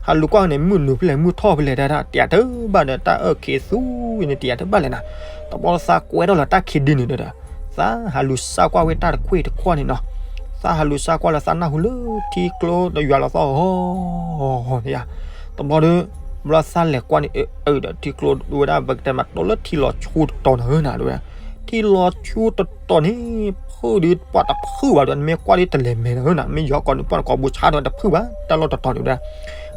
ဟးလူၤကွၢ်န့ၣ် မုၢ်နုာ်ဖဲလဲၣ် မုၢ်ထီၣ်ဖဲလဲၣ်ဒၣ် တယာ်တဘၣ်ဒီး တၢ်အၢၣ်ခံးသူန့ၣ် တယာ်တဘၣ်လဲၣ်နီၤ. တဘျီသးကွဲထီၣ်လၢတၢ်ခံဒုန့ၣ်ဒီး သးဟးလူၤစၢ်ကွၢ်ဝဲတၢ်တခွ့ၣ်တခွီၣ်န့ၣ်နီၤ. သးဟးလူၤစၢ်ကွၢ်လၢသးနၢ်ဟူလၢထံကျိဒီးယွၤလီၤသီၣ်ဟီၣ်ဟီၣ်န့ၣ်ယါ. တဘျီဒီး ဘျီသးလဲၤကွၢ်န့ၣ် အၢ ဒီးထံကျိဝဲဒၣ် ပကတဲမးတိလၢထံလီၤဆူတတီၤနၤဧၢနၤ တဲဝဲ. ထံလီၤဆူတတီၤန့ၣ် ဖုၣ်ဒုးပှၤတဖုၣ်ဘၣ်ဒီး နမ့ၢ်ကွၢ်ဒ်တလဲၤမဲာ်နၤဧၢနၤ မ့ၢ်ယီၤကီးန့ၣ် ပှၤနကိးဘူးဆါဒီးတဖုၣ်ဘၣ် တၢ်လီၢ်တတီၤန့ၣ်ဝဲဒၣ်.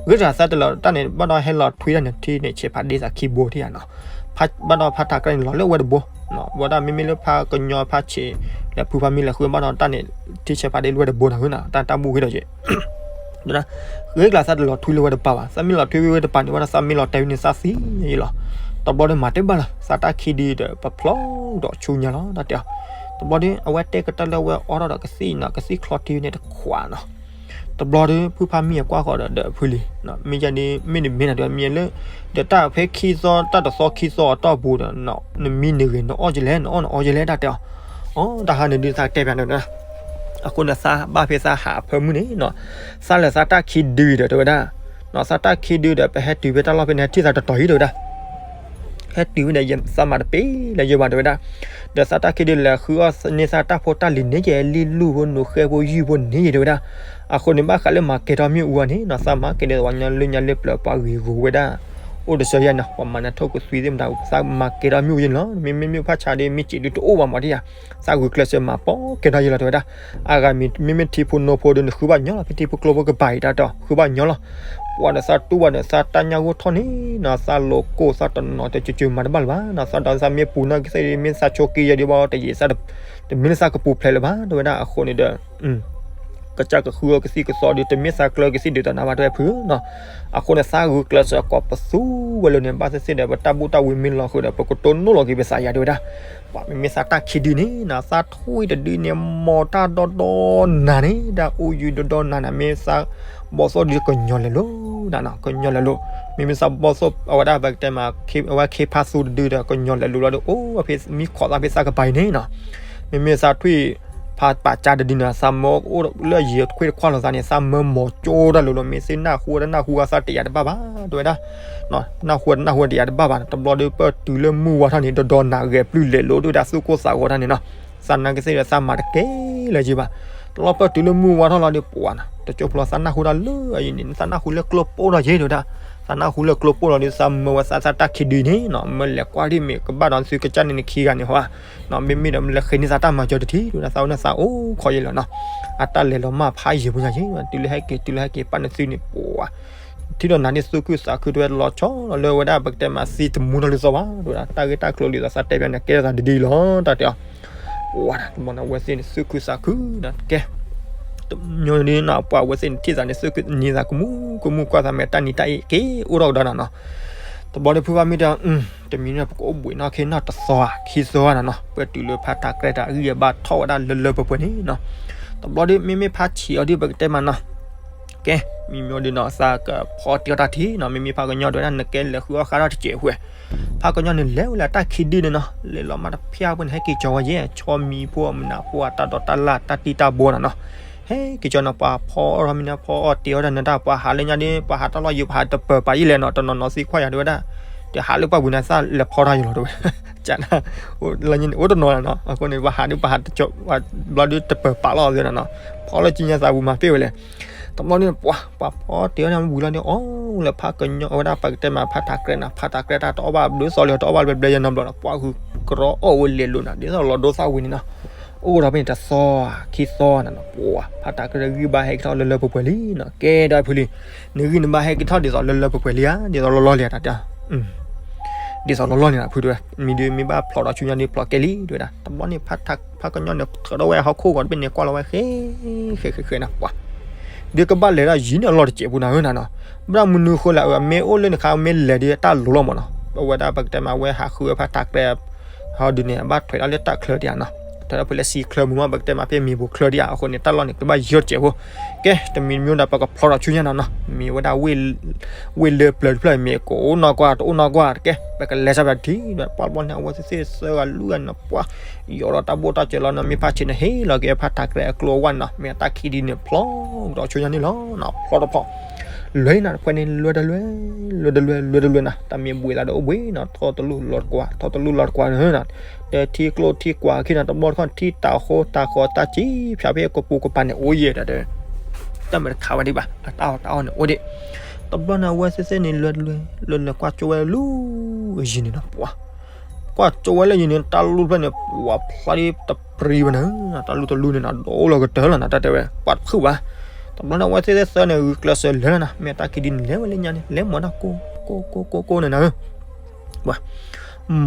ဂ့ၤတၢ်သးတလီၤတၢ်န့ၣ် ဘၣ်ဒီးဟဲလီၤထွံတၢ်န့ၣ် ထံန့ၣ်ဆဲးဖးဒ့သးခံဘိထံၣ်ယါနီၤ. ဘၣ်ဒီးဖးထးကရၢန့ၣ် လီၤလၢဝဲတဘိ ဘၣ်ဒီးမ့မ့ၢ်လၢဖးကညီဖးဆံး လဲၤဖုဖးမံလဲၤဃု ဘၣ်ဒီးတၢ်န့ၣ် ထံဆဲးဖးဒ့လၢဝဲတဘိနၤဧၢနၤ တၢ်တၢ်ဘူၣ်ဂ့ၤဒီးယဲ ဂ့ၤကျါသးတလီၤထွံလၢဝဲတပၤဘၣ် သးမ့ၢ်လီၤထွံဝဲတပၤန့ၣ် ဘၣ်ဒီးသးမ့ၢ်လီၤတဲာ်ဝဲန့ၣ် သးသံယဲလီၤ. တဘျီဒီးမၤတ့ၢ်ဘၣ်လီၤ သးတၢ်ခံဒုဒီး ပဖျီဒီးဆူညါလီၤ တၢ်တဲအီၤ. တဘျီဒီး အဝဲတဲကတၢၢ်လၢဝဲအိးထီၣ်ဒီးကသံၣ်နီၤ ကသံၣ်ချီထံန့ၣ်တခွးနီၤ. တဘျီဒီး ဖုဖးမံအကွၢ်ဃီဒီးဒီးဖုလံ မ့ၢ်ယၤဒ် မ့ၢ်တမ့ၢ်နၤဒီးမ့ၢ်လၢ ဒီးတၢ်ဖဲခံသီ တၢ်တသီခံသီအတီၢ်ပူၤဒီး နမံနဂ့ၤ နအီၣ်ကလဲၣ် နအီၣ်နအီကလဲၣ် တၢ်တဲအီၤ. အီ တၢ်ဟါန့ၣ်ဒုးသးတဲပျးန့ၣ် အဃိန့ၣ် သးဘၣ်ဖဲသးဟးအဖၢမုၢ်န့ၣ်နီၤ သးလၢသးတၢ်ခံဒုဒီး တဲဝဲဒၣ် သးတၢ်ခံဒုဒီး ပဟဲတုၤဖဲတၢ်လီၢ်ဖဲန့ၣ် ဟဲထံၣ်သးတတီၤအံၤ တဲဝဲဒၣ်. ဟဲတုၤဖဲန့ၣ် သးမၤတပ့ၤလၢၤယဘၣ် တဲဝဲဒၣ်. ဒီးသးတၢ်ခံဒုလဲၤဃုအီၣ်န့ၢ်သးတၢ်ဖိတၢ်လံၤန့ၣ် ယဲလံၣ်လူၢ်ဖိ နိၣ်ဃဲဖိ ယုၢ်ဖိန့ၣ် တဲဝဲဒၣ်. အဃိန့ၣ် ဘၣ်ဃးလၢမၤကဲၤထီၣ်မ့ၣ်အူအီၤန့ၣ်နီၤ သးမၤကဲၤဒီးပှၤကညီလၢညါလၢပျၢၤပှၤဂ့ၤဂီၤဝဲဒၣ် အိၣ်တစၢယါနီၤ ပှၤမၤနၢၤထိၣ်ကသွံသ့ၣ်မတၤ သးမၤကဲၤထီၣ်မ့ၣ်အူယဲန့ၣ်လီၤ. မ့မ့ၢ်မ့ၣ်အူဖးဆါဒီး မ့ၢ်စံးဒုးတအိၣ်ဘၣ်မး တဲယါ သးဂုာ်ကျဲးစၢးမၤပီကဲၤထီၣ်ယဲလီၤ တဲဝဲဒၣ်. အဂၤမ့မ့ၢ်ထံဖိနိဖိဒီး နဃုဘၣ်ညီလီၤ ဖဲထံဖိကျိဖိကပၤအံၤတၢ်တီ ဃုဘၣ်ညီလီၤ. ပှၤဒီးသးတူၢ်ဘၣ်ဒီး သးတၢ်ညၣ်ဂိၢ်ထီၣ်န့ၣ်နီၤ သးလိၤကိၢ်သးတနီၤ တကၠူကၠူမၤတဘၣ်လၢၤဘၣ်နီၤ သးဒီးသးမ့ၢ်ပူၤနီၢ်ကသ့ၣ်ဒီး မ့ၢ်သးဆိးက့ယဲဒီးဘၣ် တယံာ်သး တမ့ၢ်လၢသးကပူၤဖျဲးလၢၤဘၣ် တဲဝဲဒၣ်. အဃိန့ၣ်ဒီး ကစၢ်ကဃုအီၤကသံၣ်ကသီဒီး တမ့ၢ်သးကျၢကသံၣ်ဒုးတၢ်နၤဘၣ် တဲဝဲဖုနီၤ. အဃိန့ၣ် သးဂုာ်ကျဲးစၢးကိးပသူဝဲလၢန့ၣ် ဘၣ်သ့ၣ်သ့ၣ်ဒီး ပတၢ်ဘူၣ်တၢ်ဝံမ့ၢ်လီၤဃုာ်ဒီး ပကတိၢ်နီၣ်လီၤက့ၤပသးယါ တဲဝဲဒၣ်. ပှၤမ့မ့ၢ်သးတၢ်ခံဒုန့ၣ်နီၤ သးထွံၣ်တဒုန့ၣ် မီၤတၢ်ဒီဒီနၤန့ၣ် တၢ်အိၣ်ယုၢ်ဒီဒီနၤန့ၣ် မ့ၢ်သးဘီၣ်သိၣ်ဒုးကညီၤလဲၤလိၤနၤနီၤ ကညီၤလဲၤလိၤ. မ့မ့ၢ်သးဘီၣ်သိၣ် အဝဲဒၣ်ပကတဲမး အဝဲခ့ဖါသူတဒုဒီး ကညီၤလဲၤလိၤလီၤဒီး အိၣ်ဖဲမံခိးသးဖဲသးကပၤအံၤန့ၣ်နီၤ မ့မ့ၢ်သးထွံၣ်ဖးပာ်ကၠါတဒုန့ၣ် သးမၢအိၣ်လၢယံၤခွ့ၣ်တခွါလိာ်သးန့ၣ် သးမၢမီၤကၠိတၢ်လိၤလိၤ မ့ၢ်သ့ၣ်နၢ်ဟူတၢ်နၢ်ဟူအသး တယာ်တဘၣ်ဘၣ် တဲဝဲဒၣ်. နၢ်ဟူတၢ်နၢ်ဟူတယာ်တဘၣ်ဘၣ် တဘျီဒီးပၢၢ်တုၤလၢမုၢ်ဝါထီၣ်န့ၣ် ဒီဒီနၤဂဲၤပျုၢ်လဲၤလိၤ တဲဝဲဒၣ် သူၣ်ကိၢ်သးဂီၤတၢ်န့ၣ်နီၤ သးနာ်ကသ့ၣ်ဒီးသးမၤတကဲလၢၤယဘၣ်. တဘျီပၢၢ်တုၤလၢမုၢ်ဝါထီၣ်လီၤဒီး ပှၤနီၤ တကၠိဖိသးနၢ်ဟူတၢ်လၢအံၤန့ၣ် သးနၢ်ဟူလၢကျိပိၢ်လီၤယဲ တဲဝဲဒၣ်. သးနၢ်ဟူလၢကျိပိၢ်လီၤဒီး သးမၢဝဲသးသးတၢ်ခံဒုန့ၣ်နီၤ မၢလဲၤကွၢ်ဒ်မ့ၢ်ကဘၣ်ဒီး သုကစၢ်န့ၣ်နခံဂၤန့ၣ်ဟီ မ့မ့ၢ်ဒီးမ့ၢ်လဲၤဃ့န့ၢ်သးတၢ်မၤစၢၤတထံၣ် တဲဝဲဒၣ် သးအိၣ်န့ၣ်သးအိၣ်ခိးယဲလီၤနီၤ. အတၢ်လဲၤလီၤမၢ်ဖးယံၤဖိညါယဲ တုၤလၢဟဲက့ၤ တုၤလၢဟဲက့ၤ ပၢ်နသုန့ၣ် ပှၤ ထံၣ်ဒီးနၤဒ်သူၣ်ခုသးခု တဲဝဲလီၤဆီလီၤလၢဝဲဒၣ် ပကတဲမးသံတမူနီၢ်လၢသီဘၣ် တဲဝဲဒၣ် တၢ်ဂ့ၢ်တၢ်ကျိၤလံာ်သးစၢ်တဲပျီန့ၣ် ကဲထီၣ်သးဒ်ဒ်အံၤလီၤ တၢ်တဲအီၤ ပှၤတဘျီန့ၣ် အဝဲသ့ၣ်န့ၣ်သူၣ်ခုသးခုဒီးကဲ တညီဒ်နီၤ ပှၤအဝဲသ့ၣ်န့ၣ်ထံၣ်သးန့ၣ် သူၣ်ခုနံၤသးကမူကမူ ကွၢ်သးမဲာ်တၢ်နံၤတၢ်အ့ၣ်က့ၤအိၣ်ထီၣ်ကဒီးနၤနီၤ တဘျီဒီးဖုဖးမံတဲ တမံၤန့ၣ် ပကအိၣ်ဘှံးနီၢ်ခ့နီၢ်တသီဧါ ခံသီဧါနၤနီၤ ပတုၤလၢဖးထးကြဲတၢ်ဂံၢ်အဘါထီၣ်ဝဲဒၣ်လၢလၢပှဲၤပှဲၤန့ၣ်နီၤ တဘျီဒီး မ့မ့ၢ်ဖးဆံးအီၤဒီး ပကတဲမးနီၤ ကဲ မံမီၤဒီးနီၤ သးကဖီတ့ၢ်အီၣ်တၢ်ထံနီၤ မ့မ့ၢ်ဖးကညီတဲဝဲဒၣ် နကဲလဲၤဃုအီၣ်ဃါထီၣ်တစဲးဖိ ဖးကညီန့ၣ် လဲၤဝဲလၢတၢ်ခံဒုန့ၣ်နီၤ လဲၤလီၤမးတဖၣ်အပူၤန့ၣ် ဟဲက့ၤကၠီဝဲယဲ ဆီမံၤဖိ မနုၤဖိ တၢ်ဒိးတၢ်လၢ် တၢ်တံၢ်တၢ်ဘိနၤနီၤ ဟဲက့ၤကၠီနီၤ ပှၤဖီအီၣ်ထီၣ်မံၤန့ၣ် ဖီအီၣ်တ့ၢ်အီၣ်တၢ်နတၢ် ပှၤဟးလၢညါဒီး ပှၤဟးတၢ်လီၢ်ယိာ် ပှၤဟးတပၢၤပာ်ယံာ်လဲၣ်နီၤ တနီၤနီၤသံကွၢ်ယၤတဲဝဲဒၣ် တဟးလၢပှၢ်ပူၤန့ၣ် သးလဲၤဖီတၢ်ယိာ်လီၤတဲဝဲ ကန အိၣ်တနီၤနီၤ အဃိန့ၣ် ပှၤဟးဒီးပှၤဟးတကၠီ ဘျီဒီးတပၢၤပာ်လီၤသ့နီၤနီၤ ဖီလၢကံညါသးပူၤမၤပ့ၢ်ဝဲလဲၣ် တဘျီန့ၣ် ပှၤ ပှၤဖီတ့ၢ်အီၣ်န့ၣ်ဝံၤလီၤန့ၣ် အိၣ်လၢဖးကညီဝဲဒၣ် ပကတဲမး ဖးထးကြဲနၤ ဖးထးကြဲတၢ်တအီၣ်ဘၣ်ဘျုးသီလံ တအီၣ်ဘၣ်ဘျဲဘျဲယဲနီတဘျီနီၤ ပှၤဂုာ်ကရီအီၣ်ဝဲလဲၤလိာ်နၤ ဒ်သိးလီၤဒိသၣ်ဝံၤန့ၣ်နီၤ အိၣ်ဒီးဖဲန့ၣ်တသီ ခံသီနၤနီၤ ပှၤ ဖးထးကြဲဂံၢ်ဘါဟဲက့ၤထီၣ်လၢလၢပှဲၤပှဲၤလံနီၤ ကဲဒီးဖုလံ နဂံၢ်နဘါဟဲက့ၤထီၣ်ဒ်သိးလၢလၢပှဲၤပှဲၤလံဧါ ဒ်သိးလီၤလီၤလံဧါ တၢ်တဲ ဒ်သိးလီၤလီၤန့ၣ်နီၤ ဖုတဲဝဲ မံၤဒုးမ့ၢ်ဘၣ်ဖျိးဒီးဆူညါဒုးဖျိးကဲလံ တဲဝဲဒၣ် တဘျီန့ၣ် ဖးကညီန့ၣ် ထၢထီၣ်ဝဲဟီၣ်ခိၣ်ဂီၤတဘ့ၣ်န့ၣ် ကွၢ်လီၤဝဲဃဲ ဃဲဃဲဃဲနၤ ပှၤ ဒုးကဘၣ်လဲၤဒၣ်ယံၤန့ၣ်အလီၢ်တစဲးပူၤနၤဧၢနၤနီၤ ဘၣ်မနုၤဃိလဲၣ် အမ့ၢ်အိၣ်လၢနခါ မ့ၢ်လဲၤဒုးတၢ်လိၤလီၤမးနီၤ အဝဲဒၣ်ပကတဲမး အဝဲဟးဃုဝဲဖးထးကြဲ ဟီဒုးန့ၣ် အဘၣ်ထွဲးဒၣ်လၢတၢ်ချၢဒံးဧါနီၤ ထွဲးဒၣ်ဖဲလၢစံချၢမုၢ်မး ပကတဲမးဖဲမံၤပူၤချၢဒံးဧါ အဃိန့ၣ် တၢ်လီၢ်န့ၣ် ကဘၣ်ယံၤတစဲးဖိ ကဲ တမံၤမံၤဒီး ပကဖျိးဒီးဆူညါနၤနီၤ မ့ၢ်ဝဲဒၣ် ဝ့ၢ်လၢပျၢၤတဖျၢၣ် မ့ၢ်ကအိၣ်နီၢ်ကွၢ် တအိၣ်နီၢ်ကွၢ် တကဲ ပကလဲၤစၢ်ပၠးထံ ပှၤတဘျီန့ၣ် အဝဲသ့ၣ်သၢဂၤလွံၢ်ဂၤန့ၣ်နီၤ ပှၤ ယီၤဒီးတၢ်ဘိၣ်တၢ်စၢၤလီၤနီၤ မ့ၢ်ဖးဆံးန့ၣ် ဟ့ၣ်လီၤက့ၤဖးထးကြဲအကျိအဝဲၢ်န့ၣ်နီၤ မ့ၢ်အတၢ်ခံဒုန့ၣ် ဖျိးကဒီးဆူညါန့ၣ်လီၤနီၤ ဖျိးတဖီ လွဲၤနၤ တခွဲးန့ၣ် လွဲၤတလွဲၤ လွဲၤတလွဲၤ လွဲၤတလွဲၤနၤ တၢ်မ့ၢ်ဘှံးသးဒီးအိၣ်ဘှံးနီၤ ထီၣ်တလူၢ်လီၤတကွၢ် ထီၣ်တလူၢ်လီၤတကွၢ်န့ၣ်နီၤ တထံကျိထံကွၢ်ခံနီၤ တဘျီတခီၣ်ထံတၢ်ဃိတၢ်ဃီတၢ်စံး ဖၠးဖဲကပူၤကပၤန့ၣ် အိၣ်ယဲၢ်ဒီး တၢ်မ့ၢ်တခးဝဲဒံးဘၣ် အတၢ်အီၣ်တၢ်အီၣ်န့ၣ်အိၣ်ဒံး တဘျီန့ၣ် အဝဲသ့ၣ်သ့ၣ်န့ၣ် လွဲၤတလွဲၤ လွဲၤတလွဲၤ ကွၢ်ကၠိဝဲလၢအယံၤန့ၣ်နီၤ ပှၤ ကွၢ်ကၠိဝဲလၢယံၤန့ၣ် တၢ်လူၢ်တဖျၢၣ်န့ၣ် ပှၤဖျါဒ်တပြံဘၣ်န့ၣ် တၢ်လူၢ်တလူၢ်န့ၣ်နီၤ ဒိၣ်လီၤကတၢၢ်လီၤနီၤ တၢ်တဲဝဲ ပှၤတဖုၣ်ဘၣ် တဘျီန့ၣ် အဝဲသ့ၣ်သၢသၢန့ၣ် ဂုာ်ကျဲးစၢးလဲၤလီၤနီၤ မ့ၢ်အတၢ်ခံဒုန့ၣ် လဲၤဝဲလၢညါန့ၣ် လဲၤမၤတၢ်ကိၢ်ကိၢ်ကိၢ်ကိၢ်ကိၢ်န့ၣ်နၤဧၢ ပှၤ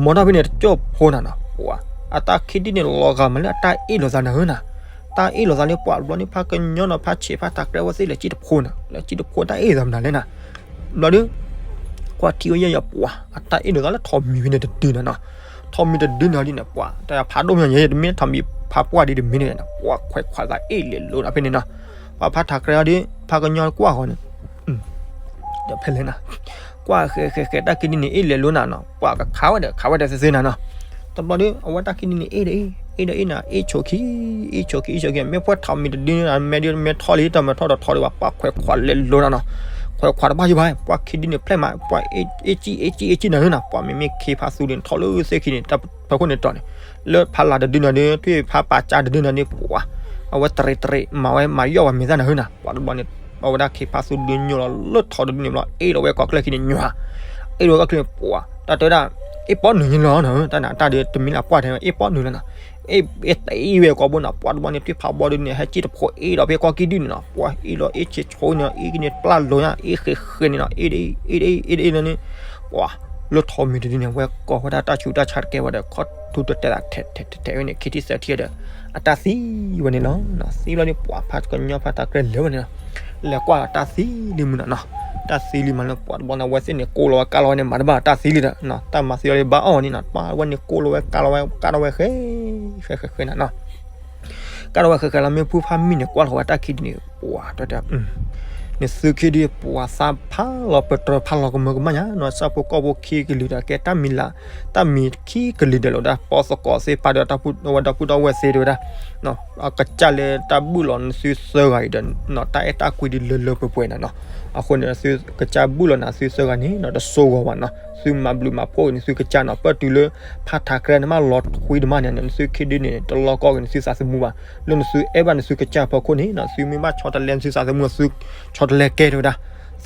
မၤတၢ်ဖဲန့ၣ် တကၠိၢ်ဖိနၤနီၤ ပှၤ အတၢ်ခံဒုန့ၣ် လီၤဂာ်မးလၢအတၢ်အ့ၣ်လိာ်သးနၤဧၢနၤ တၢ်အ့ၣ်လိာ်သးလၢပှၤတဘျီန့ၣ် ဖးကညီနီၤ ဖးဆံးဖးထးကြဲဝဲသ့ၣ်လဲၤကံၣ်တဖိနၤ လဲၤကံၣ်တဖိတၢ်အ့ၣ်လိာ်သးမနုၤလဲၣ်နၤ ဘျီဒုး ကွၢ်ထံဝဲယဲၢ်ယဲၢ်ပှၤ အတၢ်အ့ၣ်လိာ်သးလၢထိးမံၤဖဲန့ၣ်တဒုနၤနီၤ ထိးမံၤတဒုနၤဒ်န့ၣ် ပှၤ တၢ်ဖးဒိၣ်မးယဲၢ် တမ့ၢ်ထိးမံၤဖးပှၢ်ဒ်တမံၤန့ၣ် ပှၤခွဲးခွးသးအ့ၣ်လဲၤလိာ်ဒီးဖဲန့ၣ်နီၤ ပှၤဖးထးကြဲအီၤဒီး ဖးကညီကွၢ်ဃီန့ၣ် ဒီးဖဲလဲၣ်နၤ ကွၢ်ဃဲဃဲဃဲ တၢ်ခံဒုန့ၣ် အ့ၣ်လဲၤလိာ်နၤနီၤ ပှၤကခးဝဲဒီး ခးဝဲဒီးသ့သ့နၤနီၤ တဘျီဒီး အဝဲတၢ်ခံဒုန့ၣ် အ့ၣ်ဒီးအ့ၣ် အ့ၣ်ဒီးအ့ၣ်နၤ အ့ၣ်ဆိးခံ အ့ၣ်ဆိးခံ အ့ၣ်ဆိးခံ မ့ၢ်ပှၤထိးမံၤတဒုန့ၣ် မဲာ်ဒုးမဲာ်ထီၣ်လံ တၢ်မဲာ်ထီၣ်ဒီးထီၣ်ဒံးဘၣ် ပှၤခွဲးခွးလဲၤလိာ်နၤနီၤ ခွဲးခွးတဘၣ်ယံၤဘၣ် ပှၤခံဒုန့ၣ်ဖျဲၣ်မး ပှၤအ့ၣ်ကံၣ် အ့ၣ်ကံၣ် အ့ၣ်ကံၣ်နၤနီၤ ပှၤမ့မ့ၢ်ခ့ဖးသူဒုးန့ၣ် ထီၣ်လၢသ့ၣ်ခံန့ၣ် တၢ်ဖီခိၣ်န့ၣ်တီၤန့ၣ် လၢဖးလၢ်တဒုနၤဒီး ထွံၣ်ဖးပာ်ကၢ်တဒုနၤဒီး ပှၤ အဝဲတရံးတရံး မၤဝဲမၤယီၣ်ဝဲမ့ၢ်သၣ်နၤဟၢနၤ ပှၤတဘျီန့ၣ် အဝဲဒၣ်ခ့ဖးသူဒုညိၣ်လီၤလၢ ထိးတဒုန့ၣ်ဘျီ အ့ၣ်လီၤဝဲကီၢ်ချၢခံန့ၣ်ညွၤ အ့ၣ်လီၤဝဲကီၢ်ချၢန့ၣ် ပှၤ တၢ်တဲဝဲဒၣ် အ့ၣ်ပီနုာ်န့ၣ်လီၤနၤ တၢ်နတၢ်ဒုးတမံၤလၢပှၢ်ထဲ အ့ၣ်ပီနုာ်လီၤနၤ အ့ၣ်တအ့ၣ်ဝဲကီးဘိနၤ ပှၤတဘျီန့ၣ် ထွံၣ်ဖးဘီဒုန့ၣ် ဟဲကံၣ်တဖိအ့ၣ်ဒီးဖဲကီၢ်ကံၣ်ဒုန့ၣ်နီၤ ပှၤအ့ၣ်လီၤအ့ၣ်ဆံးဆိန့ၣ် အ့ၣ်ကန့ၣ်ပျၢ်လိာ်ညါ အ့ၣ်ဃဲးဃဲးန့ၣ်နီၤ အ့ၣ်ဒ်အ့ၣ် အ့ၣ်ဒ်အ့ၣ် အ့ၣ်ဒ်အ့ၣ်န့ၣ် ပှၤ လၢထိးမံၤတဒုန့ၣ် ဝဲကိးဝဲဒၣ်တၢ်ဆူးတၢ်ဆါတကဲဝဲဒီး ခီၣ်ထူတတဲာ်သးထဲးထဲးထဲးထဲးဝဲန့ၣ် ခံထံၣ်သၢထံၣ်ဒီး အတၢ်သံဝဲန့ၣ်လီၤ. သံဘျီန့ၣ် ပှၤဖးကညီဖးထးကြဲလဲၤဝဲန့ၣ်လီၤ. လဲၤကွၢ်လီၤတၢ်သံလံမုၢ်နၤနီၤ. တၢ်သံလံမးလၢပှၤတဘျီန့ၣ် အဝဲသ့ၣ်န့ၣ် ကိးလီၤဝဲကါလီၤဝဲန့ၣ် မၤတဘၣ်တၢ်သံလံဒီး တၢ်မၤသံလီၤလံဘၣ်အီၣ်န့ၣ်နီၤ. ပှၤဝဲန့ၣ်ကိးလီၤဝဲကါလီၤဝဲ ကါထီၣ်ဝဲဃဲ ဃဲဃဲဃဲနၤနီၤ. ကါထီၣ်ဝဲဃဲဃဲလီၤ မ့ၢ်ဖုဖးမံန့ၣ် ကွၢ်လီၤဝဲတၢ်ခံဒုန့ၣ် ပှၤတဲတဲ နသုခံဒု ပှၤသးဖးလီၤပတြၢၤဖးလီၤကမၢကမၣ်ညါနီၤ. စၢ်ဖိကီၢ်ဖိခံကလုာ်ဒီး ကဲတၢ်မံၤလၢ တၢ်မံၤခံကလုာ်ဒဲးလီၤဒၣ် ပီသကိးသ့ၣ်တဖၣ်ဒီး တၢ်ဝဲဒီပုၢ်ဒီဝဲၢ်သ့ၣ်တဲဝဲဒၣ် အကစၢ်လၢတၢ်ဘုၣ်လီၤနသုသၢဂၤအံၤဒီး တၢ်အဲၣ်တၢ်ကွံဒုလၢလၢပှဲၤပှဲၤနၤနီၤ. အဃိန့ၣ် သုကစၢ်ဘုၣ်လီၤနၤသုသၢဂၤန့ၣ်နီၤ တစိၢ်ဂီၤဘၣ်နီၤ. သုမၤဘျုးမၤဖှိၣ်က့ၤနသုကစၢ်နီၤ. ပၢၢ်တုၤလၢ ဖးထးကြဲနမ့ၢ်လီၤထွံတမံၤန့ၣ် နသုခံဒုန့ၣ် တလီၢ်ကီၢ်က့ၤနသုသးသမူဘၣ်. လၢနသုအဲၣ်ဘၣ်နသုကစၢ်ဖီခိၣ်န့ၣ်နီၤ သုမ့ၢ်ဘၣ်ဆီတလဲနသုသးသမူ သုဆီတလဲကဲတဲဝဲဒၣ်